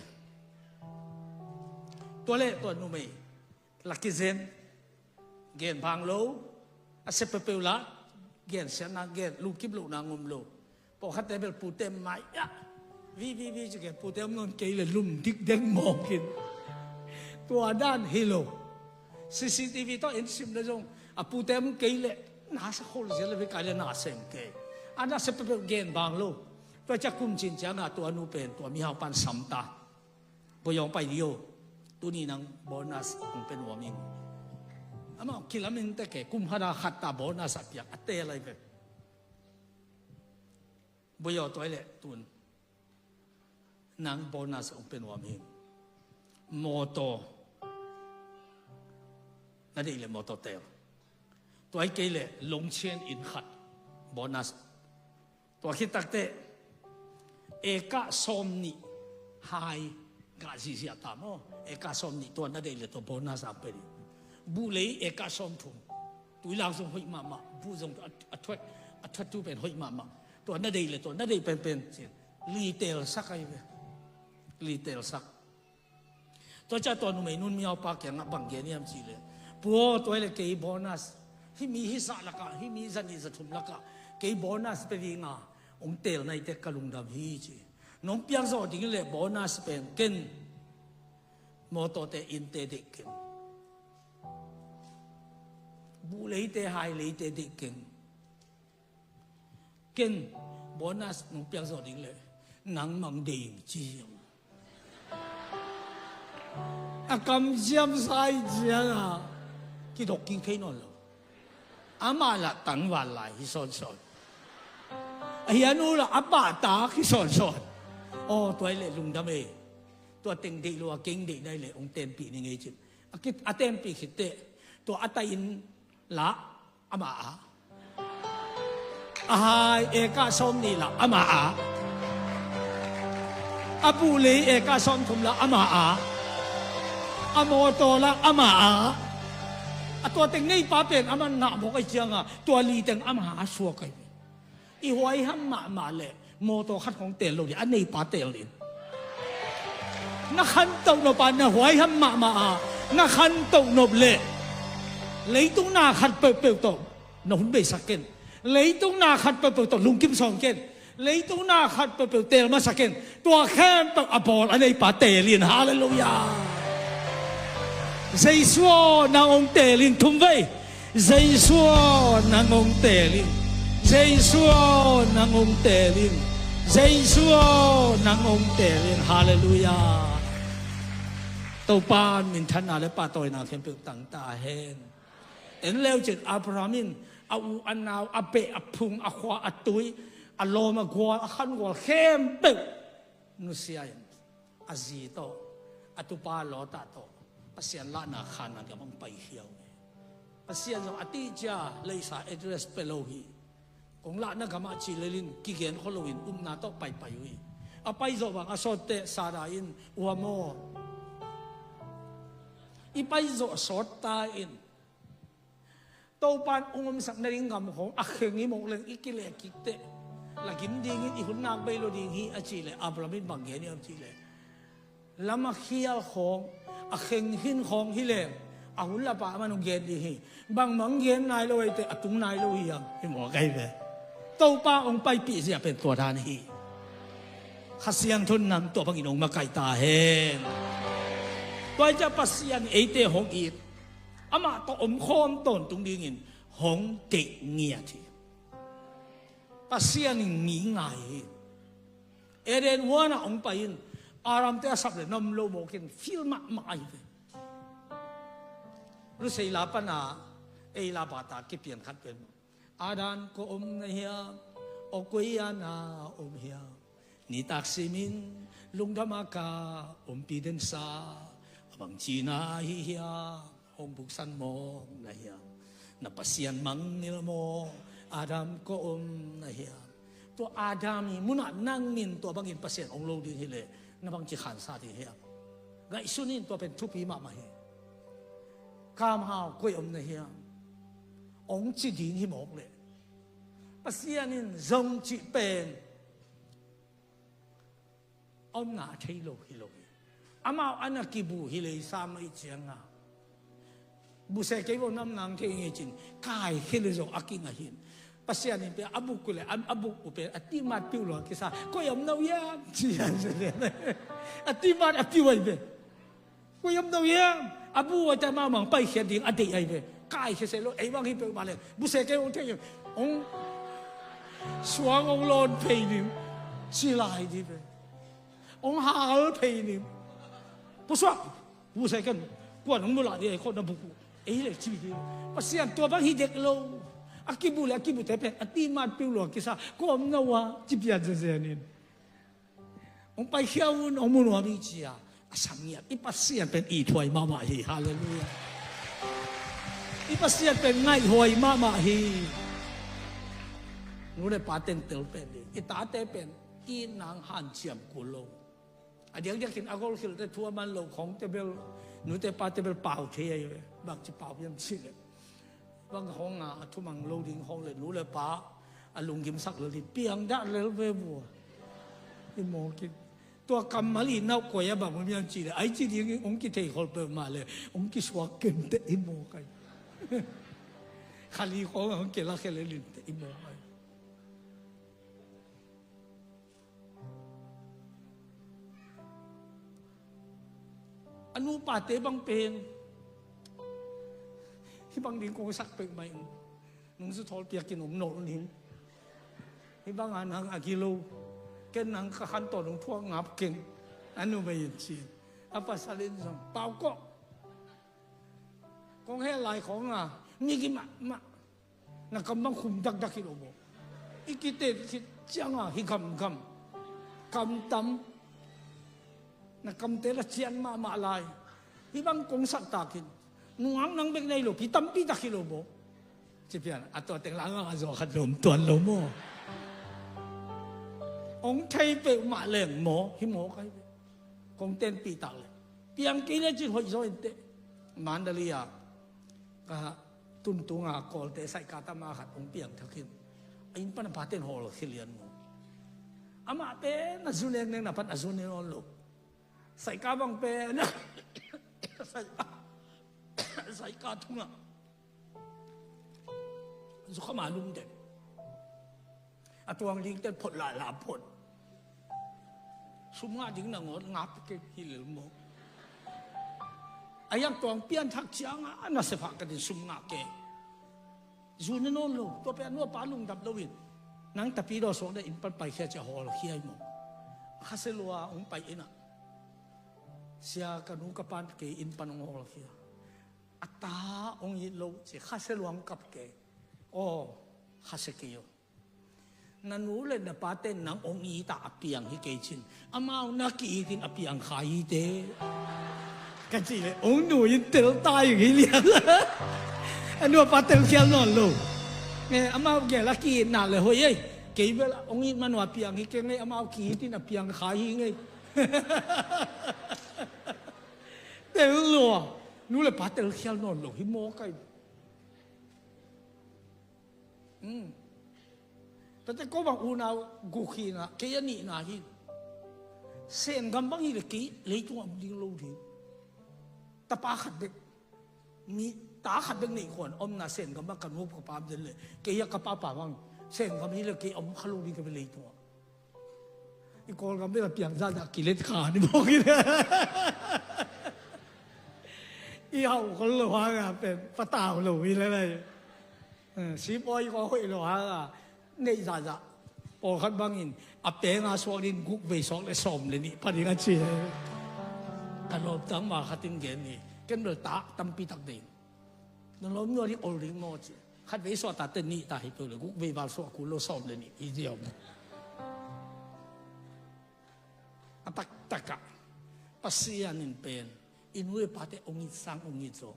Tua leh tua numei la kizen, gen bang lo, a sep peuhpeuh la, gensiatna gen, lungkim lohna ngom lo. Pawlkhatte bel pute mai ah, vi vi vi ci gen, pute om nawn kei leh lum dikdek mawk in. Tua dan hi lo. C C T V tawh en sim leh zong a pute om kei leh na sa khol zia leh vei kai leh na sem kei. A na sep peuhpeuh gen bang lo. Tua ciang kum cin cianga tua nu pen tua mihau pan sam ta. Boyawng pai dih o. Tuni nang bonus hong pia nuam ing. Amah kilamin teh kei, kum khata khat ta bonus a piak a teel ahi ve. Boyaw, tua hi leh tun nang bonus hong pia nuam hi. Mawtaw, na deih leh mawtaw teel. Tua hi kei leh longchian inn khat bonus. Tua khit takteh eka sawmnih hai gah zihziah ta maw? Eka sawmnih, tua na deih leh tua bonus a pia ding. Buhlei eka sawmthum. Tuilak zong hoih mahmah, buh zong a, a thuat, a thuattu pen hoih mahmah. Tua na deih leh tua na deih penpen ci-in li teelsak ahi ve. Li telsak. Tua ciah tua numei nun miau pa kiangah bang gen hiam cih leh, pu aw, tua hi leh kei bonus, hih mi hih zah lakah, hih mi za nih za thum lakah kei bonus pia dinga hong tel nai teh ka lungdam hi ci. Nong piak zawh ding leh bonus pen ken mawtawte innte deih keng, buh leite hai leite deih keng. Ken bonus nong piak zawh ding leh nang mang deih ing ci hiam. A kam siam sai ciangah kidok king thei nawn lo. Amah lah tangval lai hi sawnsawn. A hianu lah a pahtak hi sawnsawn. Aw, tua hi leh lungdam ei. Tua teng deih lo a keng deih nai leh hong tenpih ni ngei cin. A ki-, a tenpih khit teh tua a tai inn lah amah a, a hai ekah sawm nih lah amah a, a buh lei ekah sawm thum lah amah a, a mawtaw lah amah a. A tua teng neipa pen amah nah mawk ahi cianga tua li teng amah a suak ahi. I huaiham mahmah leh mawtaw khat khong teel lo ding, a neipa teel ding. Na khantoh nop a na huaiham mahmah a na khantoh nop leh leitung na khat peuhpeuh tawh na hun beisak ken. Leitung na khat peuhpeuh tawh lungkim sawn ken. Leitung na khat peuhpeuh teel masak ken. Tua khempeuh a bawl a neipa teel in. Halleluiah. Jesu aw, nang hong teel in thum vei. Jesu aw, nang hong teel in. Jesu aw, nang hong teel in. Jesu aw, nang hong teel in. Halleluiah. Topa minthanna le pahtawina khempeuh tang ta hen. En leu cin Abraham in a u a nau, a beh a phung, a khua a tui, a lawm a gual, a khan gual khempeuh nusia in a zi tawh, a tupa Lota tawh Pasian lahna Khanaan gam hong paikhia uh hi. Pasian zong a tihcia leisa address pia lo hi. Kong lahna gamah ci lelin kigen kholo in upna tawh paipai uh hi. A paizawh bang a sawt teh Sara in, ua maw, i paizawh sawt ta in, Topan ong omsak nading gam khawng a kheng hi mawk leng i kileh kik teh lagim dingin i hun nak bei lo ding hi a cih leh Abraham in bang gen hiam cih leh, lam a khial khawng, a kheng hin khawng hi leng a hun lapa a man hong gen ding hi. Bangmah hong gen nai lo ahi teh a tung nai lo hi hiam hi mawk ahi ve. Topa hong paipih zia pen tua dan hi. Kha Siangtho in nang tua bangin hong makaih ta hen. Tua hi ciah Pasian in eite hong it, amah tawh omkhawm tawntung dingin hong deih ngiat hi. Pasian in ngi ngai hi. Eden huanah hong pai in Adamte a sap le na om lo mawkin fil mahmah ahi ve. Lusei la pana ei la bata kipian khat pen, Adam, ko om na hiam? Aw, koi a na om hiam? Nitak simin lungdam a ka ompi densa a bang cina ahi hiam? Hong buksan mawk na hiam? Na Pasian mangngilh maw? Adam, ko om na hiam? Tua Adam i munah nang min tua bangin Pasian hong lo ding hileh na bangci khansa ding hiam? Ngaihsun in, tua pen thupi mahmah hi. Kamhau, koi om na hiam? Hong ci ding hi mawk leh Pasian in zong cih pen a omna a thei lo hi lo hi. Amau a na kibu hi lei sam ahi cianga buse kei bo nam nang thei ngei cin kaikhia le zong a kinga hin. Pasian in pe a buk kule a buk upe a timat piu lo a kisa, koi om no yam ci a, a timat a piu ai be. Koi om no hiam? A bu a ta mamang paikhiat ding a deih ai ve. Kaikhia se lo, ei bang hi peuh mah le buse kei hong thei hong suang hong lawn phei ning ci lai di ve. Hong hal phei ning. Pusuak buse ken kuan hong nula di ei khawh na buk uh. Ei le ci di. Pasian tua bang hi dek lo. A kibu le a kibute pen a timat piu lo a kisa, koi om no a ci pian zezen in. Hong paikhia un, hong mu nuam hi cia a sang ngiat. I Pasian pen ithuai mahmah hi. Halleluiah. I Pasian pen ngaihhuai mahmah hi. Nu le pa teng tel pen ding. I tate pen i nang hanciam kul lo. A diakdiakin a golkhilte thu a man lo khawngte bel, nute pate bel pau thei ahi ve. Bang ci pau hiam cih leh bang hong a, a thumang lo ding hong le nu le pa a lunggimsak lel hi, piangdah lel ve vua. I mawk in Tua kammal i nauh koi a bang om hiam cih leh, ai ci ding hong kithei khol peuhmah leh hong kisuak kenteh hi maw kai. Khali khawng a hong kilak khia leh linteh hi maw kai. A nupate bang pen hih bang ding kong sak peuhmah ing. Nungzu thawl piakin om nawn ning. Hih bangah nang a gilo. Ken nang ka khantawn hong thuak ngap keng. A numei in ci. A pasal in zong, Pau kawh, kong heh lai khawng a migi mahmah. Na kam bang khum dakdak hi lo maw? I kite khit ciangah hi gamgam. Kam tam. Na kamte la cian mahmah lai. Hih bang kong sak takin nungak nang bek nei lo, pi tampi tak hi lo maw? Ci pian a, tua teng la ngang a zaw khat lom tuan lo maw? Hong thei peuhmah leng maw, hi maw kai ve. Kong tenpih tak leh piang kei le cin hoih zaw inteh. Mandalay ah ka tuntunga Kawlte saika tama khat hong piang thakin a inn pan a paten hawlkhia lian maw? Amah pen a zu neknek na pan a zu ne nawn lo. Saika bang pen saika, saika thungah zukham a lum den. A tuang dingte phot lala phot. Sum ngah ding na ngawt ngap kei hi lel maw? A hiang tuang pianthak ciangah a nasep hah ka din sum ngah kei. Zu ne nawn lo, tua pen a nu a pa lungdam loin nang tapidaw suak deh, inn pan paikhia ci a hawlkhia hi maw? Khasia lua hong pai inn ah, sia, ka nu ka pan kei inn pan hong hawlkhia. A ta hong it lo ci, khasia lua hong kap kei. Aw, khasia kei aw. Na nu le na pate nang hong it a a piang hi kei cin, amau na ki-it in a piang kha hi te. Ka cih leh hong nu in tel ta ing hi lian. A nu a pa telkhial nawn lo. Nge, amau gel a ki-itna le hoih ei. Kei bel hong it man uh a piang hi kei ngei, amau ki-it in a piang kha hi ngei. Tel lua. Nu le pa telkhial nawn lo hi maw kai. Hmm. Tate ko bang unau guk hi na, kei a nihna hi. Sen gam bang hi le kei leitung a om ding lo ding. Tapa khat bek, mi ta khat bek neih khuan omna Sen gam bang ka nu ka pa om den le, kei a ka papa bang Sen gam hi le kei om kha lo ding ka bek leitung a. I Kawlgam bel a piang zahzah kilet kha ni bawk hi le. I hauh khol lo hanga pen patau lo hi le lai. Eh, sipawi kua hoih lo hanga neih zahzah. Pawlkhat bangin a penga suak din guk vei suak le sawm le nih pha ding a ci. Ka lawmtang ma khat in gen hi. Ken bel ta tampi tak ding. Na lawm nuam ding ol ding maw ci. Khat vei suah ta te nih ta hi peuh le guk vei val suah kul lo sawm le nih hi ziau. A taktakah Pasian in pen i nu i pate hong it sang hong it zaw.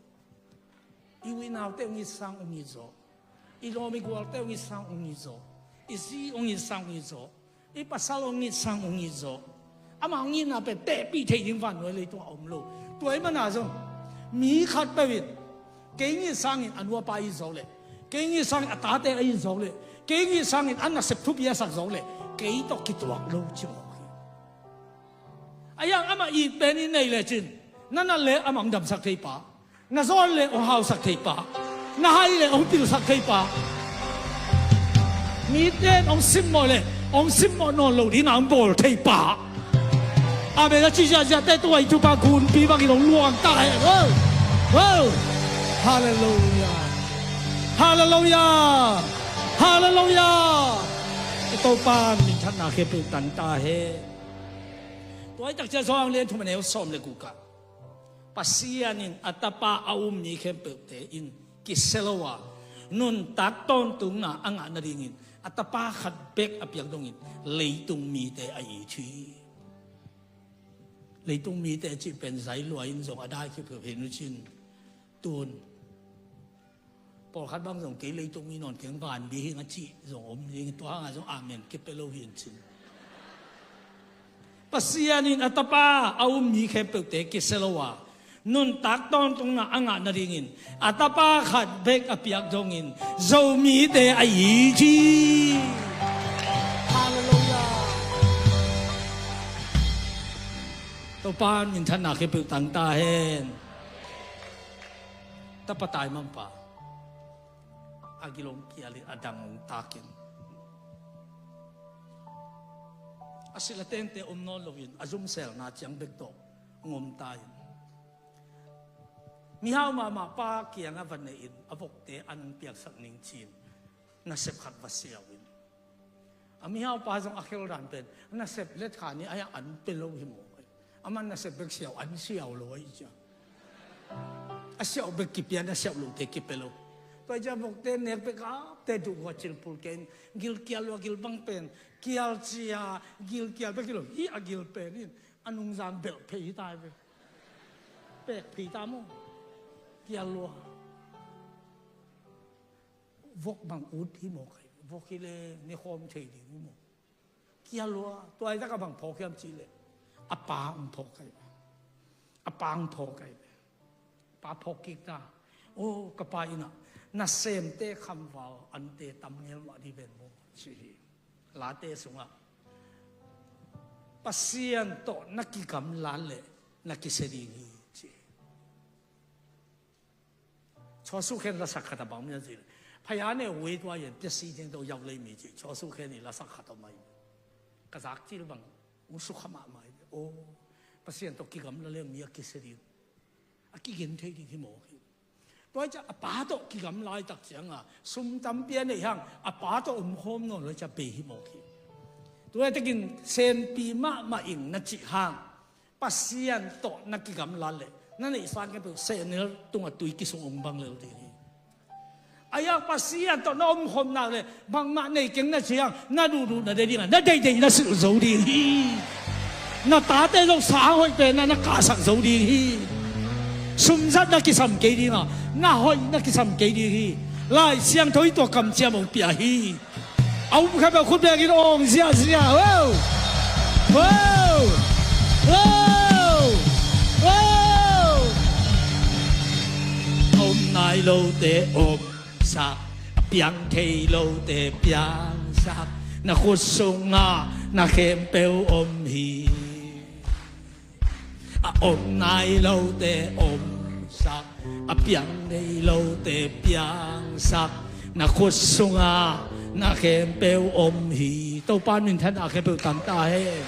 I u i naute hong it sang hong it zaw. I lawm i gualte hong it sang hong it zaw. I zi hong it sang hong it zaw. I pasal hong it sang hong it zaw. Amah hong itna pen tehpih theih ding vannuai leitungah a om lo. Tua ahih mana zong mi khat peuh in kei hong it sangin a nu a pa a it zawk leh, kei hong it sangin a tate a it zawk leh, kei hong it sangin a nasep thupi a sak zawk leh, kei tawh kituak lo ci mawk hi. A hiang amah it pen i neih lecin na nat leh amah hong damsak thei pah. Na zawn leh hong hausak thei pah. Na hai leh hong pilsak thei pah. Mite in hong simmawh leh hong simmawh nawn lo dingin hong bawl thei pah. Amen a ci ziahziahte tua i Topa gunpi bangin hong luang ta hen. Wow! Wow! Halleluiah! Halleluiah! Halleluiah! I Topa minthanna khempeuh tang ta hen. Tua i takciang Johan lian thum a neu sawm le guk ah Pasian in a Tapa a um mi khempeuhte in kisia lo a, nuntak tawntungna a ngah nadingin a Tapa khat bek a piak dongin leitung mite a it hi. Leitung mite cih pen zai lua in zong a dai khipkhip hi nu cin tun. Pawlkhat bang zong kei leitung mi nawn keng, van mi hi ing a cih zong om ding, tua hangah zong amen kipia lo hi in cin. Pasian in a Tapa a um mi khempeuhte kisia lo a, nuntak tawntungna a ngah nadingin a Tapa khat bek a piak dongin Zomite a it hi. Halleluiah. Topa minthanna khempeuh tang ta hen. Tapa taimangpa a gil hong kialin a dang hong takin a silh a tengte om nawn loin a zumselna ciang bek tawh hong om ta in, mihau mahmah pa kiangah va nehin a vokte an piaksak ning ci-in nasep khat va siau in. A mihau pa zong a khel dan pen nasep let kha ni a, an pe lo hi maw? Amah nasep bek siau, an siau lo ahi cia. A siau bek kipia, na siau lote kipe lo. Tua hi cia vokte nek bek a te duh hua cilpul ken, gil kial lua gil bang pen kial cia, gil kial bek hi lo hi a gil pen in a nungzang belh phei hi ta hi ve. Pek phei ta maw? Kial lua. Vok bang ut hi maw kai? Vok hi le ne khawm thei ding hi maw? Kial lua. Tua hi taka bang phawk hiam cih leh a pa hong phawk kai ve. A pa hong phawk kai ve. Pa phawk kik ta. O ka pa in ah nasemte khamval ante tam ngel mah dih ven maw ci hi. Late sungah Pasian tawh na kigamlat leh na kisia ding hi ci hi. Chua Suu Kyi lasak khat a bang mian ci leh, phaya ne wei tua yan pia si ding to yau lei mi ci Chua Suu Kyi lasak khat a mai. Ka zak cil bang hong sukha mahmah hi. O Pasian tawh kigamla leng mi a kisia ding, a kigen thei ding hi maw hi. Tua hi cia a pa tawh kigam laitak cianga sum tampi a neih hang a pa tawh omkhawm nawn lo cia bei hi maw hi. Tua hi takin senpi mahmah in na cih hang Pasian tawh na kigamlat leh na neihsa khempeuh sehnel tungah tui kisung hong bang lel ding hi. A hiang Pasian tawh na omkhawm nak leh bangmah nei keng na cih hang na duhduh na deih dingah na deihdeih na silh zo ding hi. Na tate zong sa hoih penah na kahsak zo ding hi. Sumzat na kisam kei dingah na hoih na kisam kei ding hi. Lai Siangtho hi tua kamciam hong pia hi. A um kha bel khut bengin awng ziahziah. Wow! Wow! Wow! Wow! A om nai lote omsak, a piang thei lote piangsak, na khut sungah na khempeuh om hi. A om nai lote omsak, a piang nei lote piangsak, na khut sungah na khempeuh om hi. Topa minthanna khempeuh tang ta hen.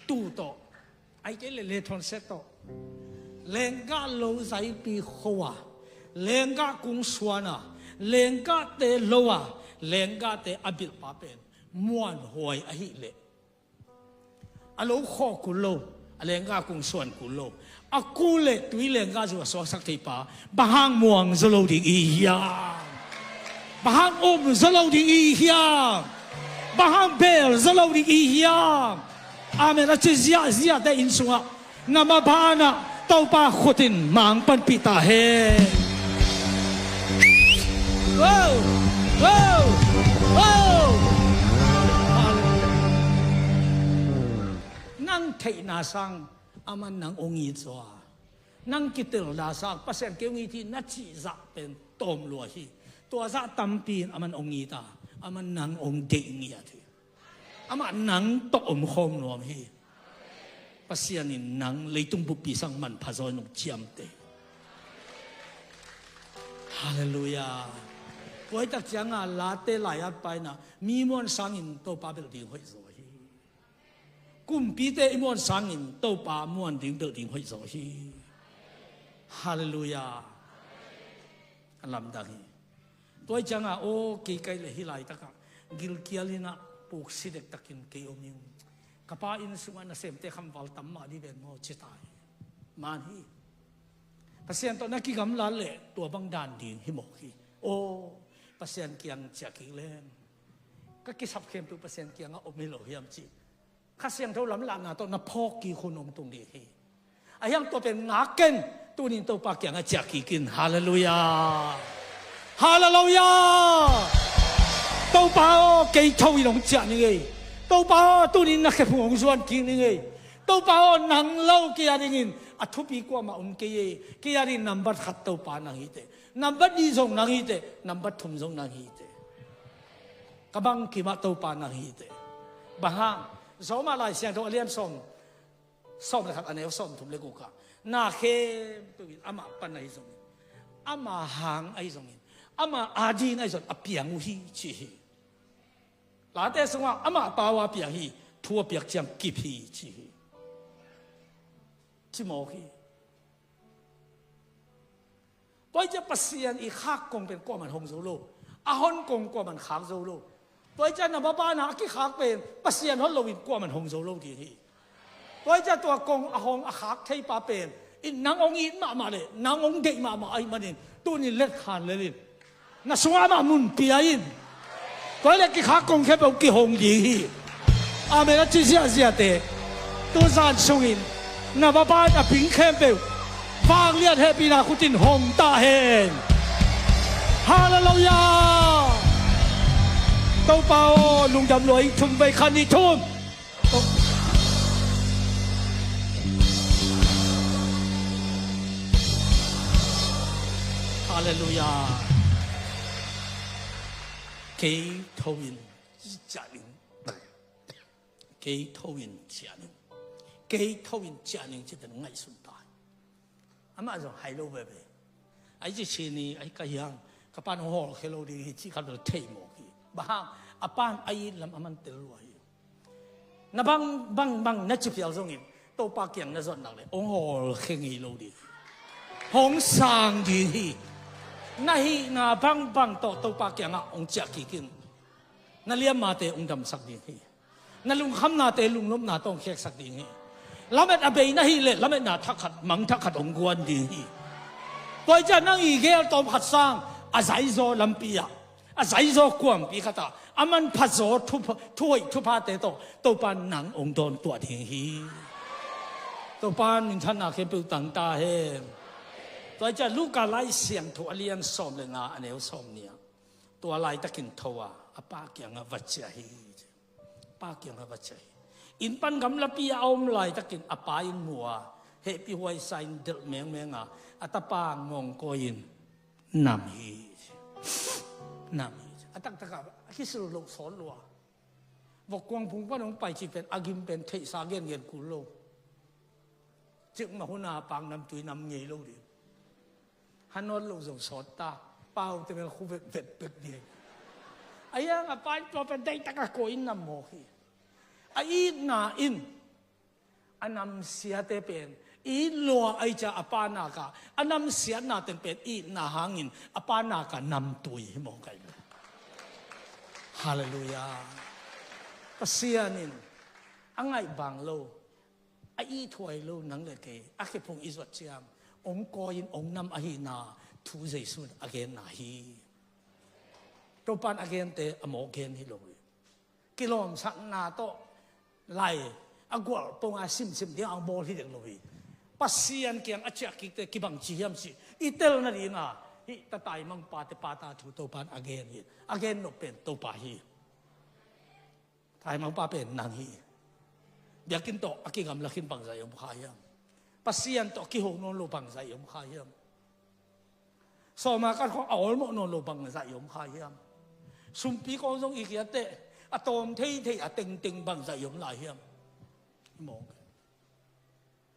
Tu tawh, ai kei le le thon set tawh, lenggah lo zaipi kho a, lenggah kung suan a, lenggahte lo a, lenggahte a bilhpa pen muanhuai ahih leh a lo khawh kul lo, a lenggah kung suan kul lo, a kul le tui lenggah zu a suaksak theipa, bang hang muang zaw lo ding i hiam? Bang hang um zaw lo ding i hiam? Bang hang bel zaw lo ding i hiam? Amen. A ci ziahziahte inn sungah na mabanah Topa khut in mang panpih ta hen. Wow! Wow! Wow! Nang theihna sang aman nang hong it zaw a, nang kitelna sang Pasian kei hong it hi na cihzah pen tawm lua hi. Tua zah tampi in aman hong it a, aman nang hong deih ngiat hi. Amah nang tawh omkhawm nuam hi. Pasian in nang leitung buppi sang manpha zaw in hong ciamteh. Halleluiah. Tua hi tak cianga Late lai-at pa in ah mi muan sangin Topa belh ding hoih zaw hi. Kumpite i muan sangin Topa muan ding belh ding hoih zaw hi. Halleluiah. A lamdang hi. Tua hi cianga aw kei kai le hih laitakah gilkial in ah puksi dektakin kei om ing. Ka pa inn sungah nasemte khamval tam mah dih ven maw ci ta hi. Man hi. Pasian tawh na kigamlat leh tua bang dan ding hi mawk hi. Aw Pasian kiang ciah kik leng ka kisap khempeuh Pasian kiangah om hi lo hiam cih Kha Siangtho lamlahna tawh na phawk kik hun hong tung ding hi. A hiang tua pen ngak ken. Tunin Topa kiangah ciah kik in. Halleluiah. Halleluiah. Topa aw kei tho in hong ciah ning ei. Topa aw tunin na khephung hong zuan kik ning ei. Topa aw nang lo kei a dingin a thupi kuamah om kei ei. Kei a dingin nambat khat Topa nang hi teh. Nambat nih zong nang hi teh. Nambat thum zong nang hi teh. Ka bangkimah Topa nang hi teh. Bang hang Rom ah Lai Siangtho a lian sawm, sawm le khat a neu sawm thum le guk ah, na khempeuh in amah pan ahi zongin, amah hang ahi zongin, amah adingin ahi zongin a piang uh hi ci hi. Late sungah amah pau a piang hi, thu a piak ciang kip hi ci hi. Ci mawk hi. Tua hi ciah Pasian i khak kong pen kuaman hong zo lo. A hon kong kuaman khak zo lo. Tua hi ciah na bapana a kikhak pen Pasian hon loin kuaman hong zo lo ding hi. Tua hi ciah tua kong a hong a khak thei pa pen in nang hong it mahmah le nang hong deih mahmah ahih manin tunin letkhan lelin na sungah amah mun pia in. Tua hi leh kikhak kong khempeuh kihong ding hi. Amen a ci ziahziahte, tuzan sungin na bapa in a ping khempeuh vanglian hehpihna khutin hong ta hen. Halleluiah. Topa aw, lungdam lua ing. Thum vei, khat, nih, thum. Halleluiah. Kei tho in ciah ning. Kei tho in ciah ning. Kei tho in ciah ning ci pen ngaihsun ta hi. Amah zong hai lo veve. Ai ci ci ni, ai ka hiang, ka pan hong hawlkhia lo ding hi ci khat bel thei mawk hi. Bang hang, a pan a it lam a man tel lua hi. Na bang bang bang na ci phial zongin Topa kiang na zuan nak le hong hawlkhia ngei lo ding hi. Hong sang ding hi. Na hihna bang bang tawh Topa kiangah hong ciah kik in. Na liammate hong damsak ding hi. Na lungkhamnate lungnopna tawh hong kheksak ding hi. Lamet a bei na hih leh lametna thak khat, mang thak khat hong guan ding hi. Tua hi ciah nang i geel tawm khat sang a zaizaw lampi ah, a zaizaw kuampi khat ah a manphazaw thu, thuhoih thuphate tawh Topa nang hong dawntuah ding hi. Topa in minthanna khempeuh tang ta hen. Tua hi ciah Luka Lai Siangtho a lian sawm le nga a neu sawm nih ah, tua laitakin tho a, a pa kiangah va ciah hi. Pa kiangah va ciah hi. Inn pan gamlapi a om laitakin a pa in mu a, hehpih huaisa in delh mengmeng a, a tapa ngawngkawi in nam hi. Nam hi. A taktak ah a kisil loh sawt lua. Vok kuang phung pan hong pai cih pen a gim pen theihsa gengen kul lo. Cikmah hun a pak namtui nam ngei lo ding. Hanawt loh zong sawt ta. Paute bel khu vetvet pek ding. A hiang a pa in tua pen deihtak a kawh in nam mawk hi. A itna in a namsiate pen it lua ahih ciah a pa nakah a namsiatna teng pen itna hangin a pa nakah namtui hi mawk ahi. Halleluiah. Pasian in a ngaih bang lo, a ithuai lo nang le kei a khephung i zuat ciang hong kawi in hong nam ahihna thu Jesu in a genna hi. Topa in a gente a mawk gen hi lo hi. Kilawmsakna tawh lai a gualpong a simsim ding a hong bawl hi dek lo hi. Pasian kiang a ciah kikte kibang ci hiam cih i tel nadinga hih tataimangpate pata thu Topa in a gen hi. A gen nop pen Topa hi. Taimangpa pen nang hi. Biakinn tawh a kigamla khin bangzah i om kha hiam? Pasian tawh a kiho nawn lo bangzah i om kha hiam? Sawma kan khawng a awlmawh nawn lo bangzah i om kha hiam? Sumpi kawng zong i kiatteh a tawm theithei a tengteng bangzah i om lai hiam? I mawk.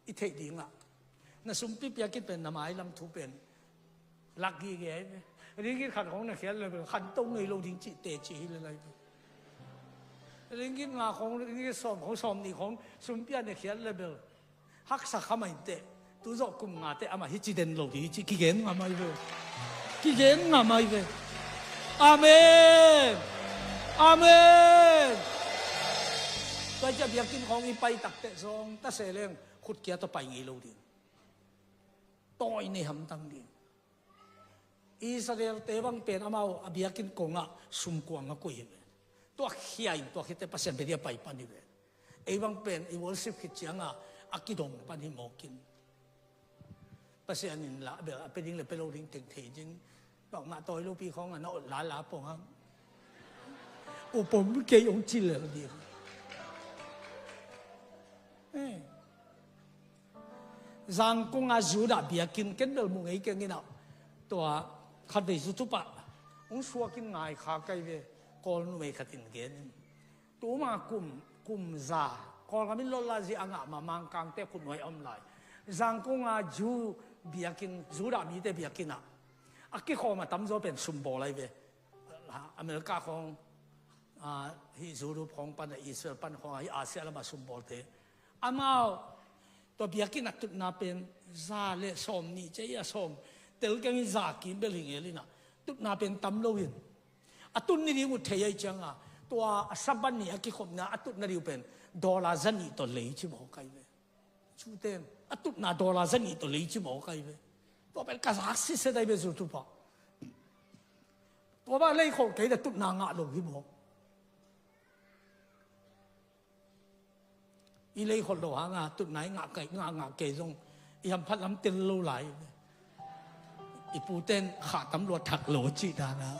I theih dingah na sumpi piakin pen na mailam thu pen lak gige ahi ve. Ringgit khat khawng na khiat le bel khanto ngei lo ding cih teci hi le lai ve. Ringgit nga khawng, ringgit sawm khawng, sawm nih khawng sumpi a na khiat le bel haksa kha mai teh. Tu zawh kum nga teh amah hi ci den lo ding hi ci kigen ngam ahi ve. Kigen ngam ahi ve. Amen. Amen. Tua ciah biakinn khawng i pai takteh zong ta se leng khut kia tawh pai ngei lo ding. Tawi nei hamtang ding. Israel-te bang pen amau a biakinn kongah sumkuang a koih hi ve. Tua khia in tua khitteh Pasian pen i a pai pan hi ve. Ei bang pen i worship khit cianga a kidong pan hi mawk in. Pasian in lah bel a pia ding le pia lo ding teng thei ding. Bangmah tawi lopi khawng a na ot lala pong hang. Upom kei ong ci lel ding. Eh. Zangkong a Judah biakinn ken bel mu ngei keng in ah. Tua khatvei zu tup ah hong suak in ngai kha kei ve. Kawl numei khat in gen in. Tuma kum Kum za, Kawlgam in lawlai zi a ngah mah Mangkangte khutnuai a om lai. Zangkong a Jew biakinn, Judah mite biakinn ah a kikhawm a tamzaw pen sumbawl ahi ve. America khawng, ah, hih Europe khawng pan a, Israel pan khawng a, hih Asia lam a sumbawlte. Amau tua biakinn a tutna pen za le sawm nih ci a, sawm tel keng in za kim bel hi ngel in a, tutna pen tam lo in. A tut ni ding uh thei ahih ciangin, tua a Sabbath ni a kikhopna a tutna ding uh pen dollar za nih tawh lei ci mawk ahi ve. Jew ten a tutna dollar za nih tawh lei ci mawk ahi ve. Tua pen ka zak sitset ahi ve, Jew tupa. Tua bang lei khol kei leh tutna ngah lo hi mawk. I lei khol lo hang a tutna i ngah kei, ngah, ngah kei zong i hamphat lam tel lo lai. I pute in khah tam lua thak lo cih dan a.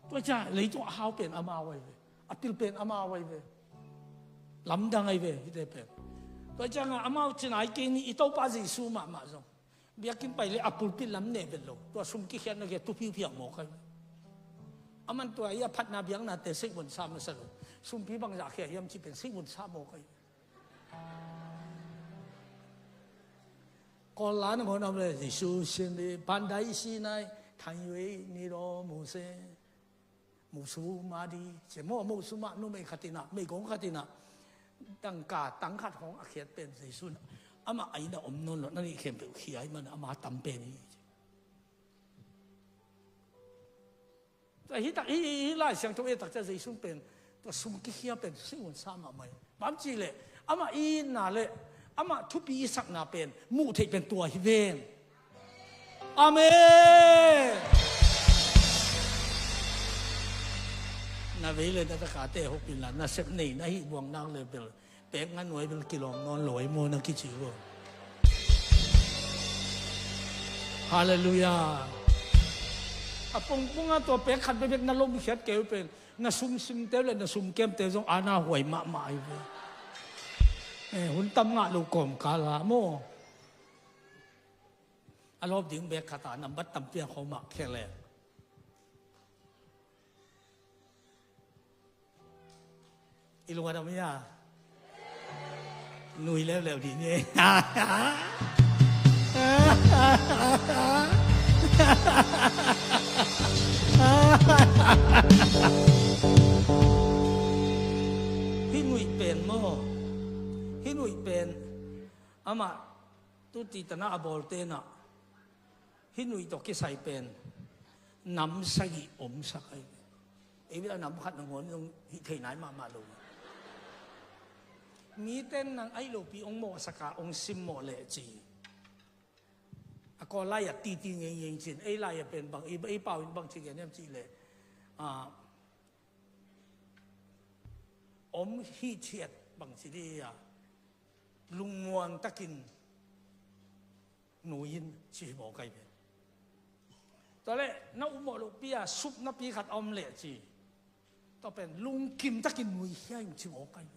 Tua ciang lei tawh a hau pen amau ahi ve. A pil pen amau ahi ve. Lamdang ahi ve, hihte pen. Tua ciangin amau ci nai kei ni, i Topa Jesu mahmah zong biakinn pai leh a pulpit lam neh vet lo. Tua sum kikhiatna kia thupi phial mawk ahi. Aman tua i a phatna biaknate seihvon sa masa lo. Sumpi bangzah khia hiam cih pen seihvon sa mawk ahi. Kawl la nangawn a om leh Jesu sin di pandai si nai, thanwei ni lo mu se. Musu madi, cia maw, musu mah numei khat in a, meigong khat in a, dangka tang khat hong a khiat pen Jesu in a, amah a inn ah om nawn lo, na nih khempeuh khia ahih man a, ama tam pen hi. Tua hi tak, hi, hi, hi Lai Siangtho et tak cia Jesu pen tua sum kikhia pen sihun sa mahmah hi. Bang ci leh, amah i itna le amah thupi i sakna pen muh theih pen tua hi ven. Amen. Na vei le na takate hopin la, na sep nei na hih buang nak le bel pek nga nuai bel kilawm nawn lo ai maw na kici uh. Halleluiah. A pongpong a tua pek khat bekbek na lomkhiat kei uh pen na sumsimte le na sumkemte zong ana huai mahmah ahi ve. Eh, hun tam ngah lo kawmkal ah maw. A lawp ding bek khat a nambat tampi a khawm ah khelh leh. I lung a dam hi a. Nui leuleu dih ni. Hih nuih pen maw? Hih nuih pen amah tuti tana a bawlte na. Hih nuih tawh kisai pen nam sagih omsak ahi. Ei bia nam khat nangawn zong hih thei nai mahmah lo. Mite in nang ahi lopi hong mawhsak a hong simmawh leh ci. A Kawl lai-ah titi ngeingei cin, ei lai-ah pen bang, ei, ei pau in bang ci gen hiam cih leh, ah, om hithiat bang ci dih a, lungmuang takin nui in ci hi mawk ahi ve. Tua leh na upmawh lohpi a supnapi khat a om leh ci. Tua pen lungkim takin nui hia in ci mawk ahi ve.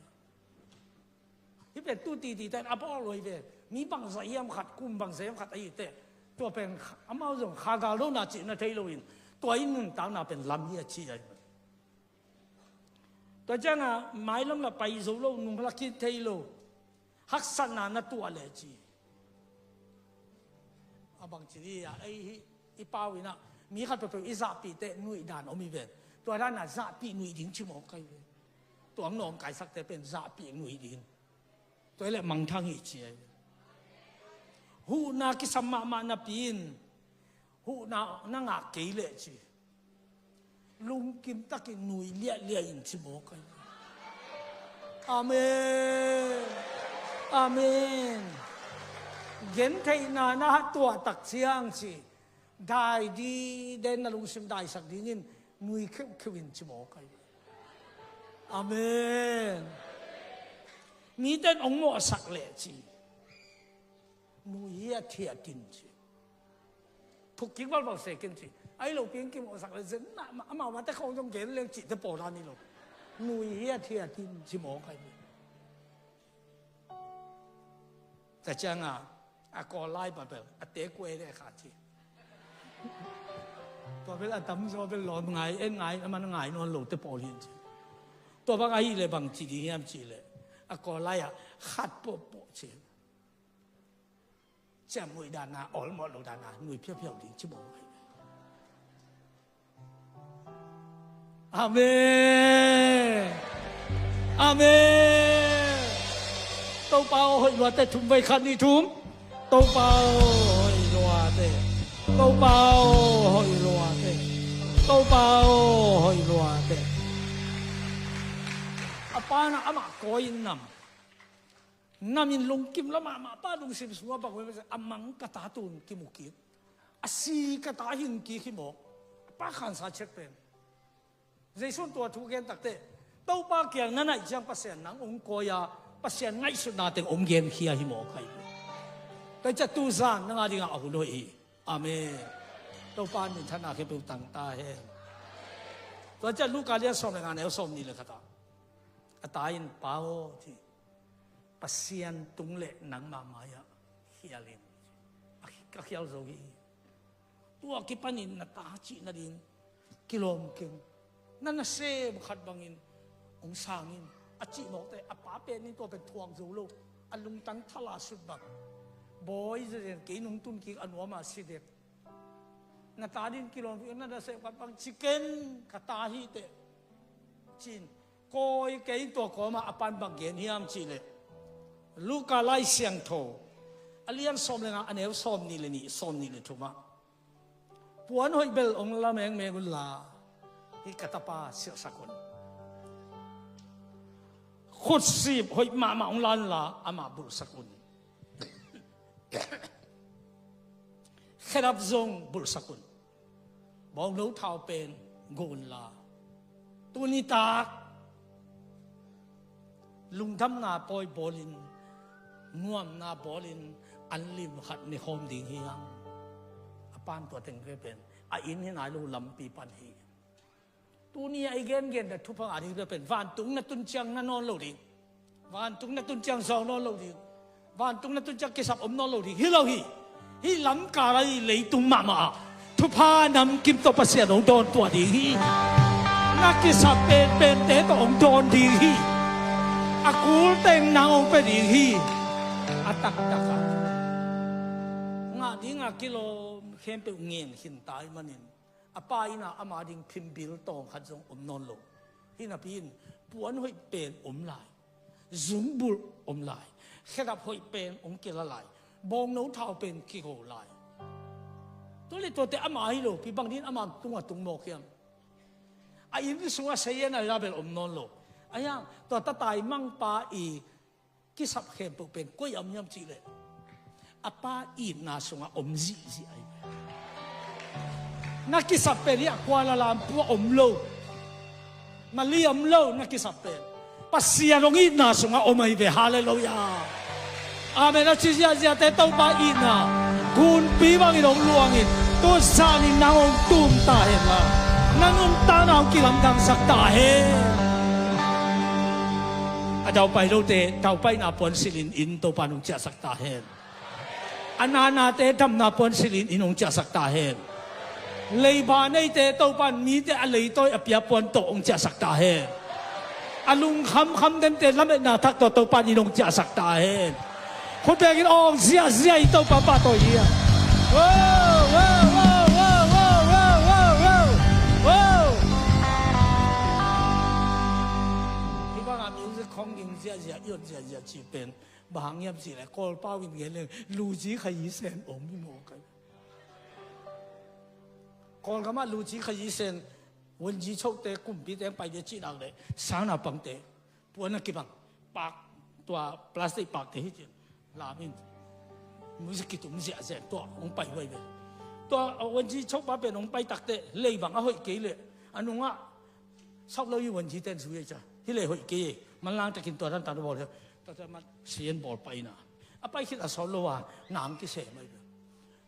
Hih pen tu titi ten a bawl lo hi ve. Mi bangzah hiam khat, kum bangzah hiam khat ahi teh, tua pen amau zong kha gal lo na cih na thei lo in, tua in nuntakna pen lam hi a ci ahi ve. Tua ciangin mailam la pai zo lo, nung la khin thei lo, haksatna na tuah leh ci. A bang ci dih a, ei hi, i pau in a, mi khat peuhpeuh i zahpih teh nuih dan om hi ven. Tua dan a zahpih nuih ding ci mawk ahi ven. Tua ang nawngkaisakte pen zahpih nuih ding. Tua hi leh mangthang hi ci ahi. Huhna kisam mahmah napi in, huhna na ngah kei leh ci. Lungkim takin nui liahliah in ci mawk ahi. Amen. Amen. Gentheihna na tuah tak ciang ci. Dai diden na lungsim daisak dingin nui kheuhkheuh in ci mawk ahi. Amen. Mite in hong mawhsak leh ci. Nui hiathiat in ci. Thuk kik valval se ken ci. Ahi lopi in kimawhsak leh zen na, amau mate khawng zong gen leng cihte pawldan hi lo. Nui hiathiat in ci mawk ahi. Tua ciangin a Kawl lai pa bel a te kuai le kha ci. Tua bel a tamzaw bel lawm ngai, en ngai, a man ngai nawn lote pawl hi in ci. Tua bang ahih leh bang ci ding hiam cih leh, a Kawl lai-ah khat pawhpawh ci. Ciamnuih dan a, awlmawh lo dan a, nui phiauphia ding ci mawk hi. Amen. Amen. Topa aw, hoih luate, thum vei, khat, nih, thum. Topa aw, hoih luate. Topa aw, hoih luate. Topa aw, hoih luate. A pa in ah amah kawi in nam. Nam in lungkim lua mahmah, a pa lungsim sungah bang hiam cih leh, a mang ka ta tun kimu kik, a si ka ta hi kik hi mawk. A pa khansa ciat pen. Jesu in tua thu gen takteh, Topa kiang na naih ciang Pasian nang hong kawi a, Pasian ngaihsutna teng hong genkhia hi mawk hi. Tua ciang tu zan nang a dingah a hun hoih hi. Amen. Topa in minthanna khempeuh tang ta hen. Tua ciang Luka lian sawm le nga, neu sawmnih le khat ah, a ta in, Pa aw, ci, Pasian tung le nangmah mai-ah khial in. A khi-, ka khial zo hi. Tua kipanin na ta cih nading kilawm keng. Na nasem khat bangin hong sang in, a cih mawk teh, a pa pen in tua pen thuak zo lo. A lungtang thala sut bang. Bawi, zen zen, kei nong tun kik a nuam a si dek. Na ta ding kilawm keng, na nasem khat bang ci ken, ka ta hi teh, ci-in kawi kei in. Tua kawmah a pa in bang gen hiam cih leh, Luka Lai Siangtho a lian sawm le nga, a neu sawmnih le nih, sawmnih le thum ah, Puan hoih bel hong la mengmeng un la, hih ka tapa silhsak un. Khutsip hoih mahmah hong la un la, amah bulhsak un. Khedap zong bulhsak un. Bawngno thau pen guh un la, tuni tak lungdamna pawi bawlin, nuamna bawlin, an lim khat ne khawm ding hi hang. A pa in tua teng bia pen, a inn hi nai lo, lampi pan hi. Tuni a i gengen na thupha ngah ding bia pen, vantung na tun ciang na nawn lo ding. Vantung na tun ciang zawng nawn lo ding. Vantung na tun ciang kisap om nawn lo ding hi lo hi. Hih lamkal a, hih leitung mahmah ah thupha namkim tawh Pasian hong dawn tuah ding hi. Na kisap penpente tawh hong dawn ding hi. A kul teng nang hong pia ding hi. A taktak ah ngah ding a kilawm khempeuh ngen khin ta ahih manin, a pa inn ah ama ding phimbil tawng khat zong om nawn lo. Hih napi in puan hoih pen om lai, zumbulh om lai, khedap hoih pen hong kila lai, bawngno thau pen kigo lai. Tua leh tuate ama hi lo, pi bang ding ama tungah tung mawk hiam? A inn sungah sayan a la bel om nawn lo. A hiang, tua tataimangpa i kisap khempeuh pen koi a om hiam cih leh, a pa itna sungah om zihziah ahi ve. Na kisap pen hi a, Kuala Lumpur ah om lo, Mali om lo, na kisap pen Pasian hong itna sungah om ahi ve. Halleluiah. Amen. A ci ziahziahte Topa itna gunpi bangin hong luangin, tu zanin nang hong tum ta hen la, na nuntakna hong kilamdangsak ta hen. A daupai lote daupaina puan silhin inn Topa in hong ciahsak ta hen. A nanate damna puan silhin inn hong ciahsak ta hen. Leiba neite Topa in mite a leitawi a pia puan tawh hong ciahsak ta hen. A lungkhamkham dente lametna thak tawh Topa in inn hong ciahsak ta hen. Khut bengin awng ziahziah in Topa pahtawi hi a. Wow, wow, wow. Hih bangah music khong ging ziahziah, i ot ziahziah cih pen bang hang hiam cih leh, Kawlpau in gen leng luzi khayi sen om hi mawk a. Kawlgamah luzi khayi sen, wunzi chote kumpite hong pai dia cih nak leh, sangnaupangte puan a kibang pak, tua plastic pakte hi cin, lam in music kitum ziahziah, tua hong pai huai ve. Tua wunzi chopa pen hong pai takteh, leibang a hoih kei leh, a nungah sauh lo hi, wunzi ten zui a cia, hih leh hoih kei e, manlang takin tua dan tan a bawl hi. Tua tua man sian bawl paina a pai khit a sawt lo a, nang kisem ahi ve.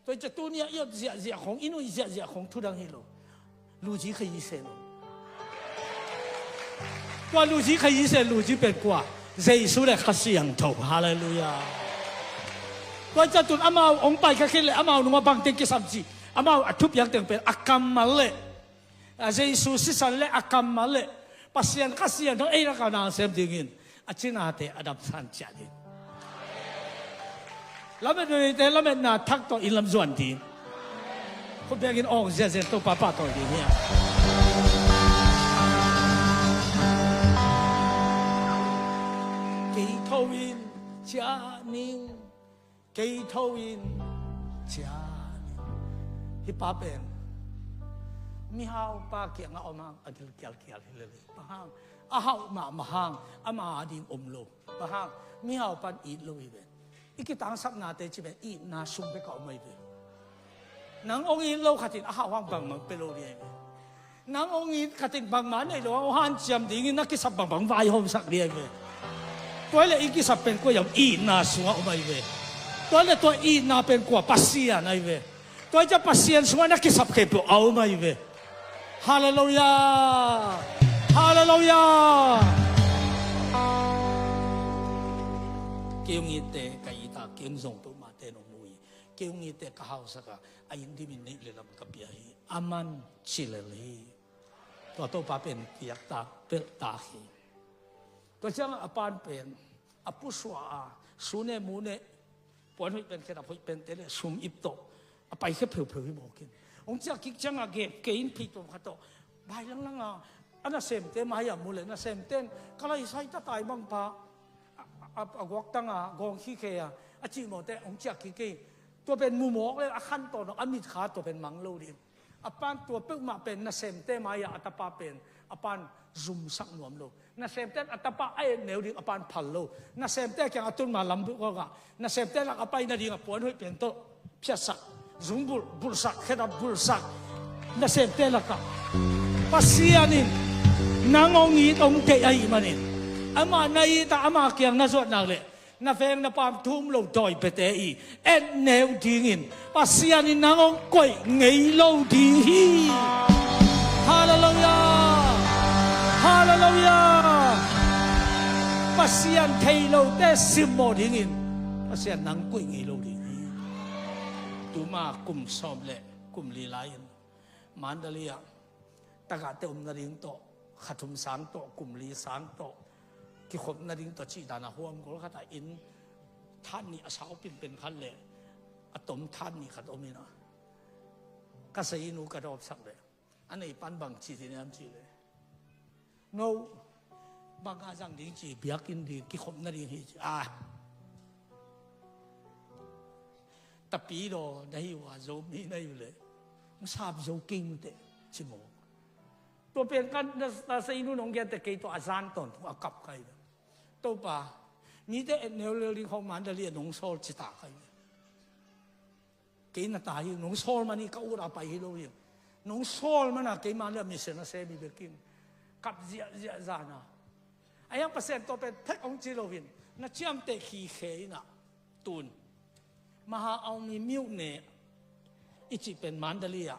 Tua hi cia tuni a i ot ziahziah khong, i nuih ziahziah khong thudang hi lo. Luzi khayi sen lo. Tua luzi khayi sen, luzi pen kua? Jesu le Kha Siangtho. Halleluiah. Tua hi cia tun amau hong pai kha khit leh amau nungah bangteng kisam cih, Amau a thupiak teng pen a kammal le a Jesu sisan le a kammal le Pasian Kha Siangtho ei lakah na sem dingin a cinate a damsan ciat ding. Lamet nuite lametna thak tawh in lam zuan ding. Khut bengin awng ziazia Topa pahtawi ding hi. Kei tho in ciah ning. Kei tho in ciah ning. Hih pa pen mihau pa kiangah om hang a gil kialkial hi lel hi. Bang hang? A hauh mahmah hang, ama ding om lo. Bang hang? Mihau pan it lo hi ve. I kitangsapnate ci pen itna sung bek a om ahi ve. Nang hong it lo khatin a hauh hang bangmah pia lo ding ahi ve. Nang hong it khatin bangmah nei lo hang hong hanciam dingin na kisap bangbang vaihawmsak ding ahi ve. Tua hi leh i kisap pen kua hiam? Itna sungah om ahi ve. Tua hi leh tua itna pen kua? Pasian ahi ve. Tua hi ciang Pasian sungah na kisap khempeuh a om ahi ve. Halleluiah. Halleluiah. Kei hong itte ka it a, kei hong zong peuhmahte nong mu hi. Kei hong itte ka hausak a, a inn dimin neih le lam ka pia hi. A man ci lel hi. Tua Topa pen piaktak pelhtak hi. Tua ciangah a pan pen a pusuah a, su ne mu ne, puan hoih pen, khedap hoih pente le sum ip tawh a paikhia pheupheu hi mawk in. Hong ciah kik ciangah gep kei in phei tuam khat tawh, bai langlang a, a nasemte mai-ah mu le nasemte in ka laisai ta tai bang pa, a, a, a guaktang a gawng khikhe a, a cihmawhte hong ciah kik kei. Tua pen mu mawk le a khantawn a mitkha tua pen mang lo ding. A pan tua peuhmah pen nasemte mai-ah a tapa pen a pan zumsak nuam lo. Nasemte in a tapa a etneu ding a pan phal lo. Nasemte kiang a tun ma lam buh gawgah nasemte lak a pai nading a puan hoih pen tawh phiatsak, zungbulh, bulhsak, khedap bulhsak. Nasemte lakah Pasian in nang hong it hong deih ahih manin, amah na it a ama kiang na zuat nak leh na veng na paam thu um lo dawi biate i etneu dingin Pasian in nang hong koih ngei lo ding hi. Halleluiah. Halleluiah. Pasian thei lote simmawh dingin Pasian nang koih ngei lo ding hi. Tuma kum sawm le kum li lai-in Mandalay ah tagahte om nading tawh, kha thum sang tawh, kum li sang tawh kikhop nading tawh cih dan a huam gol khat ah inn that nih a sau pinpen khat le a tom that nih khat om in a, ka sei nu ka dawpsak le a nei pan bang ci ding hiam cih le, no, bang a zang ding ci, biakinn ding, kikhop nading hi ci a. Tapidaw na hi uh a, Zomi na hi uh leh hong sap zo kei muteh ci maw. Tua pen kan na, na sei nu nong genteh kei tua a zan tawntung a kap kai ve. Topa, mite etneu lel ding khawng Mandalay a nong sawl ci ta kai ve. Kei na ta hi, nong sawl man hi, ka ut a pai hi lo hi. Nong sawl man a keima le a mission a sem hi bekin kap ziahziah zan a. A hiang Pasian tua pen thek hong ci lo hin na ciamteh khikhe in a tun. Maha Aung mi myone i cih pen Mandalay ah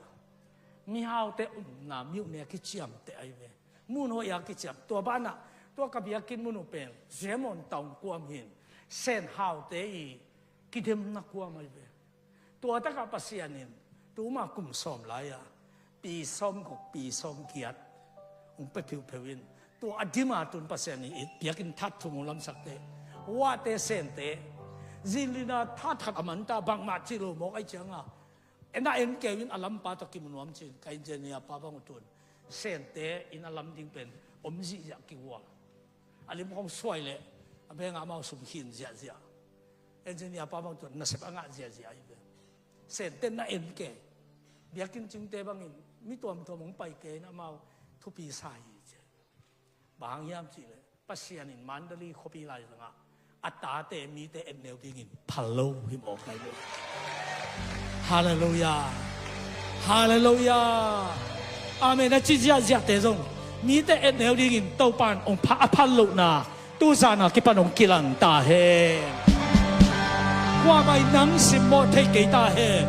mihaute umna myone a kiciamteh ahi ve. Mun hoih a kiciam. Tua banah tua ka biakinn mun uh pen Zemon Taung Kuam hin Sen Haute i kidemna kuam ahi ve. Tua takah Pasian in tuma kum sawm lai-a pi sawmguk, pi sawmgiat hong pia phiupheu in, tua a dima tun Pasian in i biakinn that thum hong lamsakte, Wate Sente, zinlina that khat a manta bangmah ci lo mawk ahi cianga, na en keu in a lampa tawh kimu nuam cin, ka engineer pa bang uh tun Sente in a lam ding pen om zihziah kigual. A lim khawng suai leh a bengah amau sum khin ziahziah. Engineer pa bang tun nasep a ngah ziahziah ahi ve. Sente na en kei. Biakinn cingte bangin mi tuamtuam hong pai kei in amau thupi sa hi ci. Bang hang hiam cih leh Pasian in Mandalay khuapi lai zangah a tate mite etneu dingin phal lo hi mawk lai lo. Halleluiah. Halleluiah. Amen. A ci ziahziahte zong mite etneu dingin Topan hong pha, a phal lohna tuzan a kipan hong kilang ta hen. Kuamah in nang simmawh thei kei ta hen.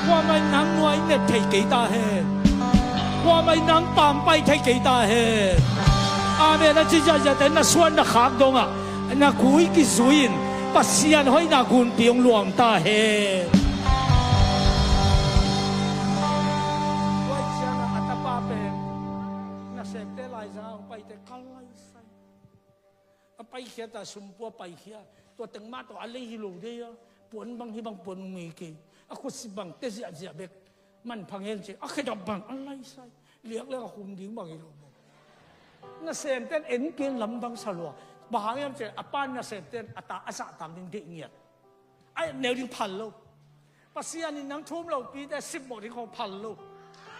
Kuamah in nang nuai net thei kei ta hen. Kuamah in nang pampai thei kei ta hen. Amen. A ci ziahziahte na suan na khak dongah na kui kizui in Pasian hoihna gunpi hong luang ta hen. Paikhiat a, sumpua paikhiat. Tua teng mah tawh a lei hi lo dei a. Puan bang hih bang puan ngei kei. A khutsi bang te ziahziah bek. Manpha ngen ci a, khedap bang a laisai. Liakliak a khum ding bang hi lo maw. Nasemten en kei lamdang sa lua. Bang hang hiam ci a, a pa'n nasemten a ta a zahtak ding deih ngiat. A etneu ding phal lo. Pasian in nang thu um lopite sipmawh ding khawng phal lo.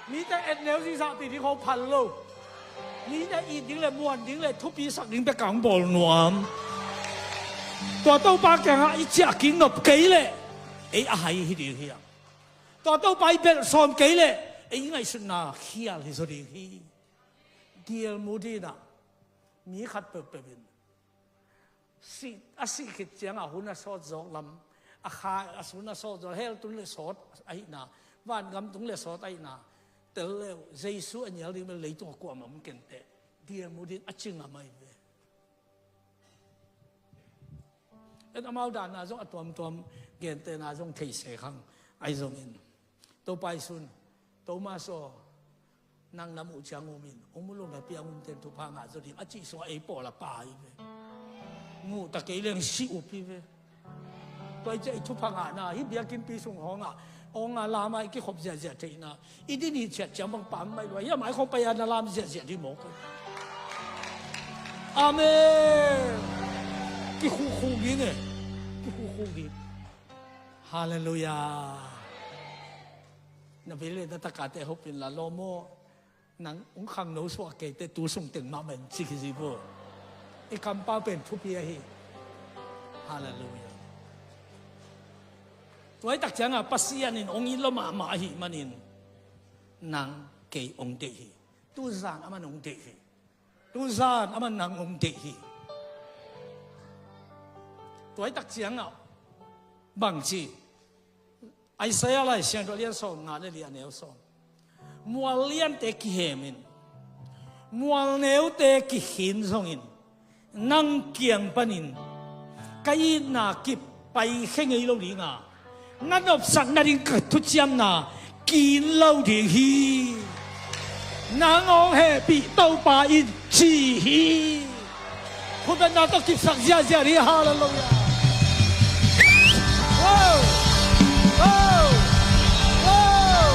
Mite etneu zihzahpih ding khawng phal lo. Mite it ding le muan ding le thupi sak ding bek a hong bawl nuam. Tua Topa kiangah i ciah kik nop kei leh ei a hai hi ding hi hang. Tua Topa i belh sawm kei leh ei ngaihsutna khial hi zaw ding hi. D L Moody in ah, mi khat peuhpeuh in sih, a sih khit ciangah hun a sawt zawk lam, a kha, a hun a sawt zawk, hell tung le sawt ahihna, vangam tung le sawt ahihna tel le uh, Jesu a nial ding bel leitungah kuamah om kei inteh, D L Moody in a ci ngam ahi ve. En, amau danna zong a tuamtuam, gentehna zong thei se khang ahi zongin, Topa Jesu in, Thomas aw, nang na muh ciang um in, hong muh lo napi a hong umten thupha ngah zaw ding, a cih sungah ei pawl a pha hi ve. Muh ta kei leng si up hi ve. Tua hi ciah i thupha ngahna, hih biakinnpi sung hawngah, hawngah lamah i kikhop ziahziah theihna, i din hi ciat ciang bang pam mai lua, hiamah i khawng pai a na lam ziahziah ding mawk. Amen. Kikhukhuk ding e. Kikhukhuk ding. Halleluiah. Na vei le na takate hopin la lawm aw. Nang hong khangno suak keite tu sung teng mahmah in ci kizi vo. I kampau pen thupi ahi. Halleluiah. Tua i tak ciangah Pasian in hong it lo mahmah ahih manin nang kei hong deih hi. Tuzan aman hong deih hi. Tuzan aman nang hong deih hi. Tua i tak ciangah bangci Isaiah lai siangtho lian sawm nga le li a neu sawm. Mual liante kihemin, mual neute kikhin zongin, nang kiang panin ka itna kip paikhia ngei lo dinga, na nopsak nading ka thuciamna kin lo ding hi. Nang hong hehpih Topa in ci hi. Khutbetna tawh kipsak ziahziah hi. Halleluiah. Wow! Wow! Wow!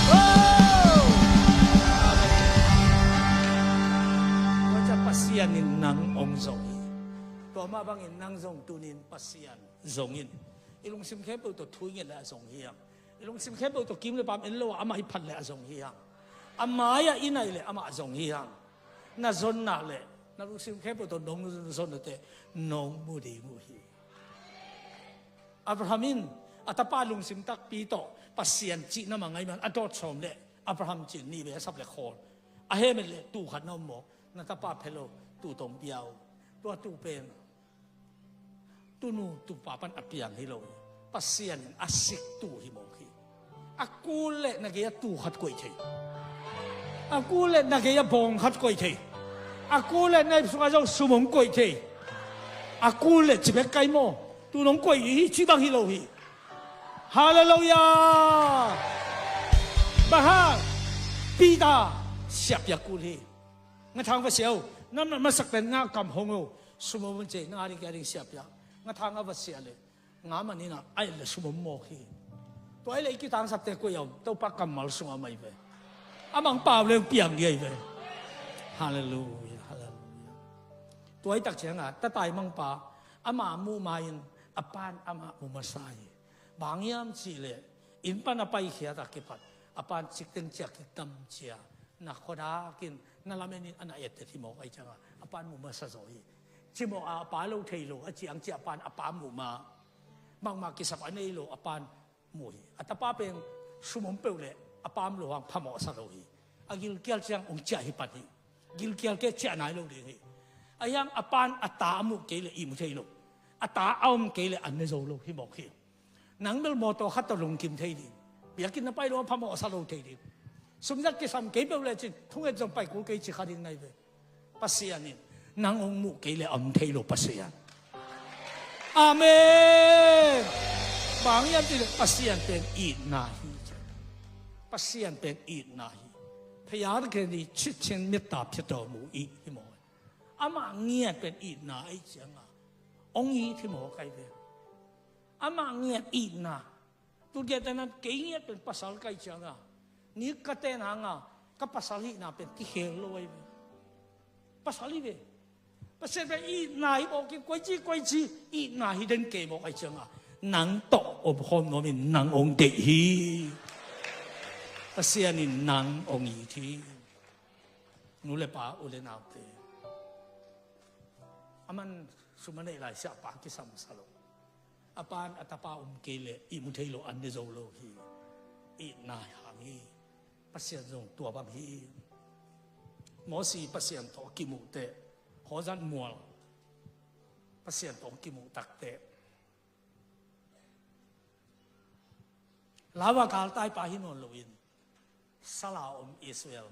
Wow! Tua ciah Pasian in nang hong zong hi. Tua mah bangin nang zong tunin Pasian zong in. I lungsim khempeuh tawh thu i nget le a zong hi hang. I lungsim khempeuh tawh kim le pam en lo a, amah i phat le a zong hi hang. A mai-ah i nai le amah a zong hi hang. Na zonna le na lungsim khempeuh tawh nong zonna teh nong mu ding uh hi. Abraham in a tapa lungsim takpi tawh Pasian cihna mah ngaih man a dawt sawm le Abraham cih nih vei a sap le khawl. A hemet le tuu khat na om maw? Na tapa phe lo, tuu tawh hong pia uh. Tua tuu pen tunu tupa pan a piang hi lo hi. Pasian in a sik tuu hi mawk hi. A kul le na gei a tuu khat koih thei. A kul le na gei a bawng khat koih thei. A kul le na ip sungah zong sum hong koih thei. A kul le ci bek kai maw? Tuu nong koih hi ci bang hi lo hi. Halleluiah. Bang hang? Peter siahpiak kul hi. Ngathang va sia uh. Namnat masak pen nga kam hong uh. Sum hong un cei, nang a ding kei a ding siahpiak. Ngathang a va sia le nga man inah a et le sum om mawk hi. Tua hi le i kitangsapte koi a om? Topa kammal sungah om ahi ve. A mangpau le piang ding ahi ve. Halleluiah, halleluiah. Tua hi tak ciangah tatai mangpa ama muh ma-in a pan amah mu masa hi. Bang hiam cihleh inn pan a paikhiat a kipat a pan cikteng ciah kikdam cia na khuadakin na lamenin a na ettet hi mawk ahi ciangah a pan mu masa zaw hi. Cimawh a a pa lo thei lo a ciang ciah pan a pa muh ma. Bangmah kisap a nei lo a pan mu hi. A tapa pen sum om peuh le a pa om lo hang phamawh sa lo hi. A gilkial ciang hong ciah hi pan hi. Gilkial kei ciah nai lo ding hi. Ahi hang a pan a ta a muh kei le ihmu thei lo. A ta a om kei le a ne zo lo hi mawk hi. Nang bel mawtaw khat tawh lungkim thei ding. Biakinn na pai lo a phamawh sa lo thei ding. Sumzat kisam kei peuh lecin thunget zong pai kul kei ci kha ding nai ve. Pasian in nang hong muh kei le a om thei lo Pasian. Amen. Bang hiam cih le Pasian pen itna hi. Pasian pen itna hi. พระยาเทวาธิราช ชิดเช่นเมตตาเพียรต่อหมู่อีก hi maw? Amah ngiat pen itna ahih cianga hong it hi mawk ahi ve. Amah ngiat itna. Tun kei tenan kei ngiat pen pasal ka hih cianga nik ka ten hanga ka pasal hihna pen kikhel lo ahi ve. Pasal hi ve. Pasian pen itna hi mawk in koici koici itna hi den kei mawk ahih cianga nang tawh omkhawm nuamin nang hong deih hi. Pasian in nang hong it hi. Nu le pa, u le naute, a man sum a neih lai siahpa kisamsa lo. A pan a tapa om kei leh ihmu thei lo, an ne zo lo hi. Itna hang hi. Pasian zong tua bang hi. Mosi Pasian tawh kimuh teh, hawzat mual Pasian tawh kimuh takteh, lau a galtaipa hi nawn loin sal a om Israel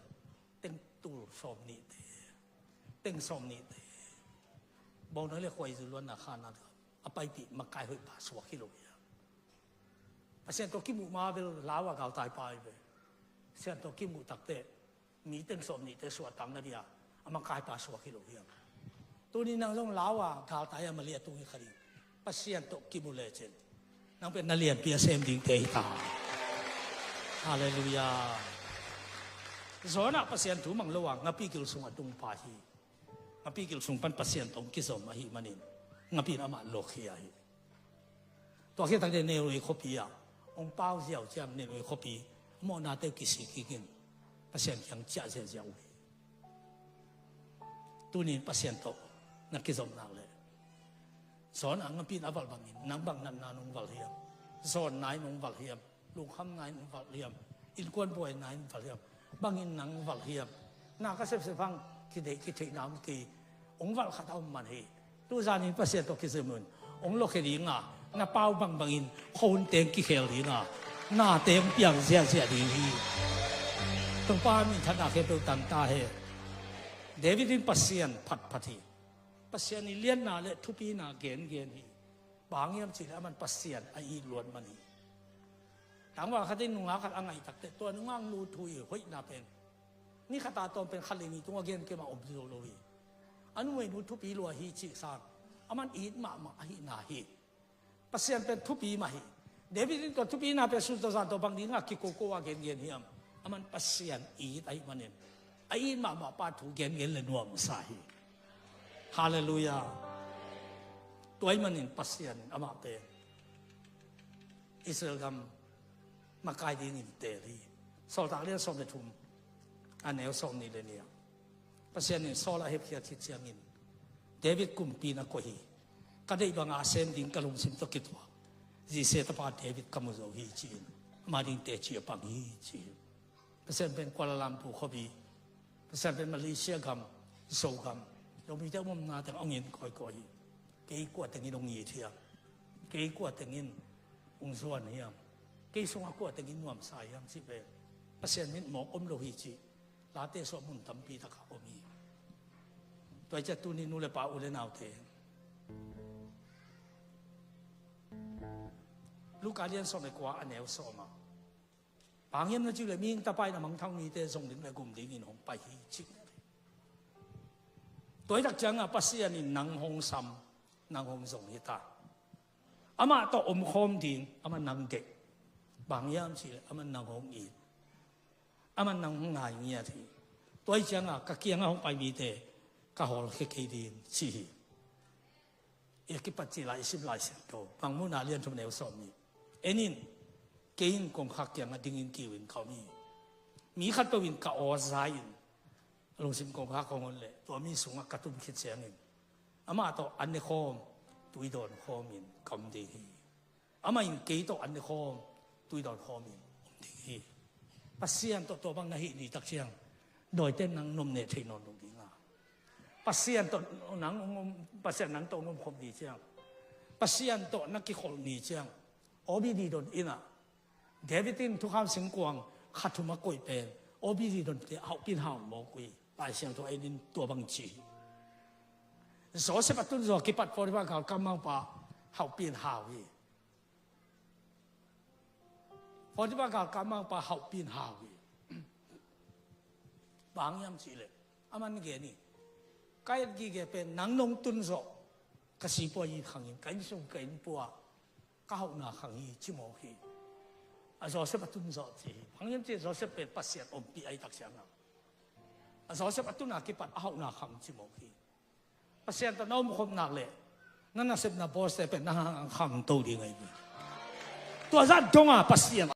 teng tul sawm nihte, teng sawm nihte, bawngnawi le khuaizu luanna khanna a paipih makai hoihpa suak hi lo hiam? Pasian tawh kimuh ma bel lau a galtaipa hi ve. Pasian tawh kimuh takteh mi teng sawm nihte suahtakna dia a makaipa suak hi lo hiam? Tuni nang zong lau a galtai a mali a tung hi kha ding. Pasian tawh kimu lecin nang pen na lianpi a sem dingte hi ta. Halleluiah. Jonah Pasian thu mang lo a ngapi gil sungah tungpa hi. Ngapi gil sung pan Pasian tawh kizom ahih manin ngapi in amah lawkkhia hi. Tua khit takte Nineveh khuapi ah hong pau ziau ciang Nineveh khuapi a mawhnate uh kisik kikin Pasian kiang ciah ziauziau uh hi. Tunin Pasian tawh na kizom nak leh, Jonah ngapi in a valh bangin nang bang natna nong valh hiam? Zawnna in nong valh hiam? Lungkhamna in valh hiam? Innkuan buaina in valh hiam? Bangin nang valh hiam? Na ka sepsep hang kideih kitheihna om kei. Hong valh khat a om man hi. Tuzanin Pasian tawh kizom un. Hong lawkhia dinga na pau bangbangin khuahun teng kikhel dinga nate hong piang ziahziah ding hi. Topa minthanna khempeuh tang ta hen. David in Pasian phatphat hi. Pasian i lianna le thupina gengen hi. Bang hang hiam cihleh aman Pasian a it luat man hi. Tangval khat in nungak khat a ngaih takteh tua nungak nu thu i hoihna pen ni khat a tawm pen khat le nih tungah gen kei mah om zo lo hi. A numeinu thupi lua hi cih sang aman it mahmah ahihna hi. Pasian pen thupi mah hi. David in tua thupina pen sun tawh zan tawh bang dinga kikoko a gengen hiam? Aman Pasian it ahih manin a it mahmah pa thu gengen le nuamsa hi. Halleluiah. Tua ahih manin Pasian in amah pen Israel gam makai dingin teel hi. Sawltak lian sawm le thum a neu sawm nih le nih ah Pasian in Saul a hepkhiat khit ciangin David kumpi na koih hi. Ka deih banga a sem ding ka lungsim tawh kituak Jesse tapa David ka mu zo hi ci-in ama ding teci a pang hi ci hi. Pasian pen Kuala Lumpur khuapi, Pasian pen Malaysia gam, Zogam, Zomite a omna teng hong in kawikawi hi. Kei kua tengin hong it hiam? Kei kua tengin hong zuan hiam? Kei sungah kua tengin nuamsa hiam cih pen Pasian mit mawk om lo hi cih Late suah mun tampi takah om hi. Tua hi ciah tuni nu le pa, u le naute, Luka lian sawm le kua a neu sawm ah bang hiam na cih leh mihing tapa in a mangthang mite zong ding le gum dingin hong pai hi cih. Tua hi tak ciangah Pasian in nang hong sam, nang hong zong hi ta. Amah tawh omkhawm ding, amah nang deih. Bang hiam cih leh amah nang hong it. Amah nang hong ngai ngiat hi. Tua hi ciangah ka kiangah hong pai mite ka hawlkhia kei ding ci hi. I a kipat cih lai i sim Lai Siangtho Mangmuhna lian thum neu sawm nih. En in, kei in kongkhak kiangah dingin kiu in ka om hi. Mi khatpeuh in ka aw za in a lungsim kongkhak hong hon leh tua mi sungah ka tum khit ciangin amah tawh an ne khawm, tui dawn khawmin ka om ding hi. Amah in kei tawh an ne khawm, tui dawn khawmin om ding hi. Pasian tawh tua bang na hih ni tak ciang dawite nang nomneh thei nawn lo dinga, Pasian tawh nang hong om, Pasian nang tawh hong omkhop ni ciang, Pasian tawh na kikholh ni ciang, O B D don inn ah David in thukham singkuang kha thum a koih pen O B D don te hauhpin hau mawk uh hi. Lai Siangtho en in tua bang ci hi. Joseph a tun zaw kipat Potiphar galkap mangpa hauhpin hau hi. Potiphar galkap mangpa hauhpin hau hi. Bang hiam cih leh aman gen hi. Ka et gige pen nang nong tun zawh ka sipuai inn khang in, ka innsung ka innpua ka hauhna khang hi ci mawk hi. A Joseph a tun zawh ci hi. Bang hiam cih leh Joseph pen Pasian ompih a hi tak ciangin a Joseph a tun a kipat a hauhna khang ci mawk hi. Pasian tawh na omkhop nak leh na nasepna bawlte pen na hang khangto ding ahi hi. Tua zah dong a Pasian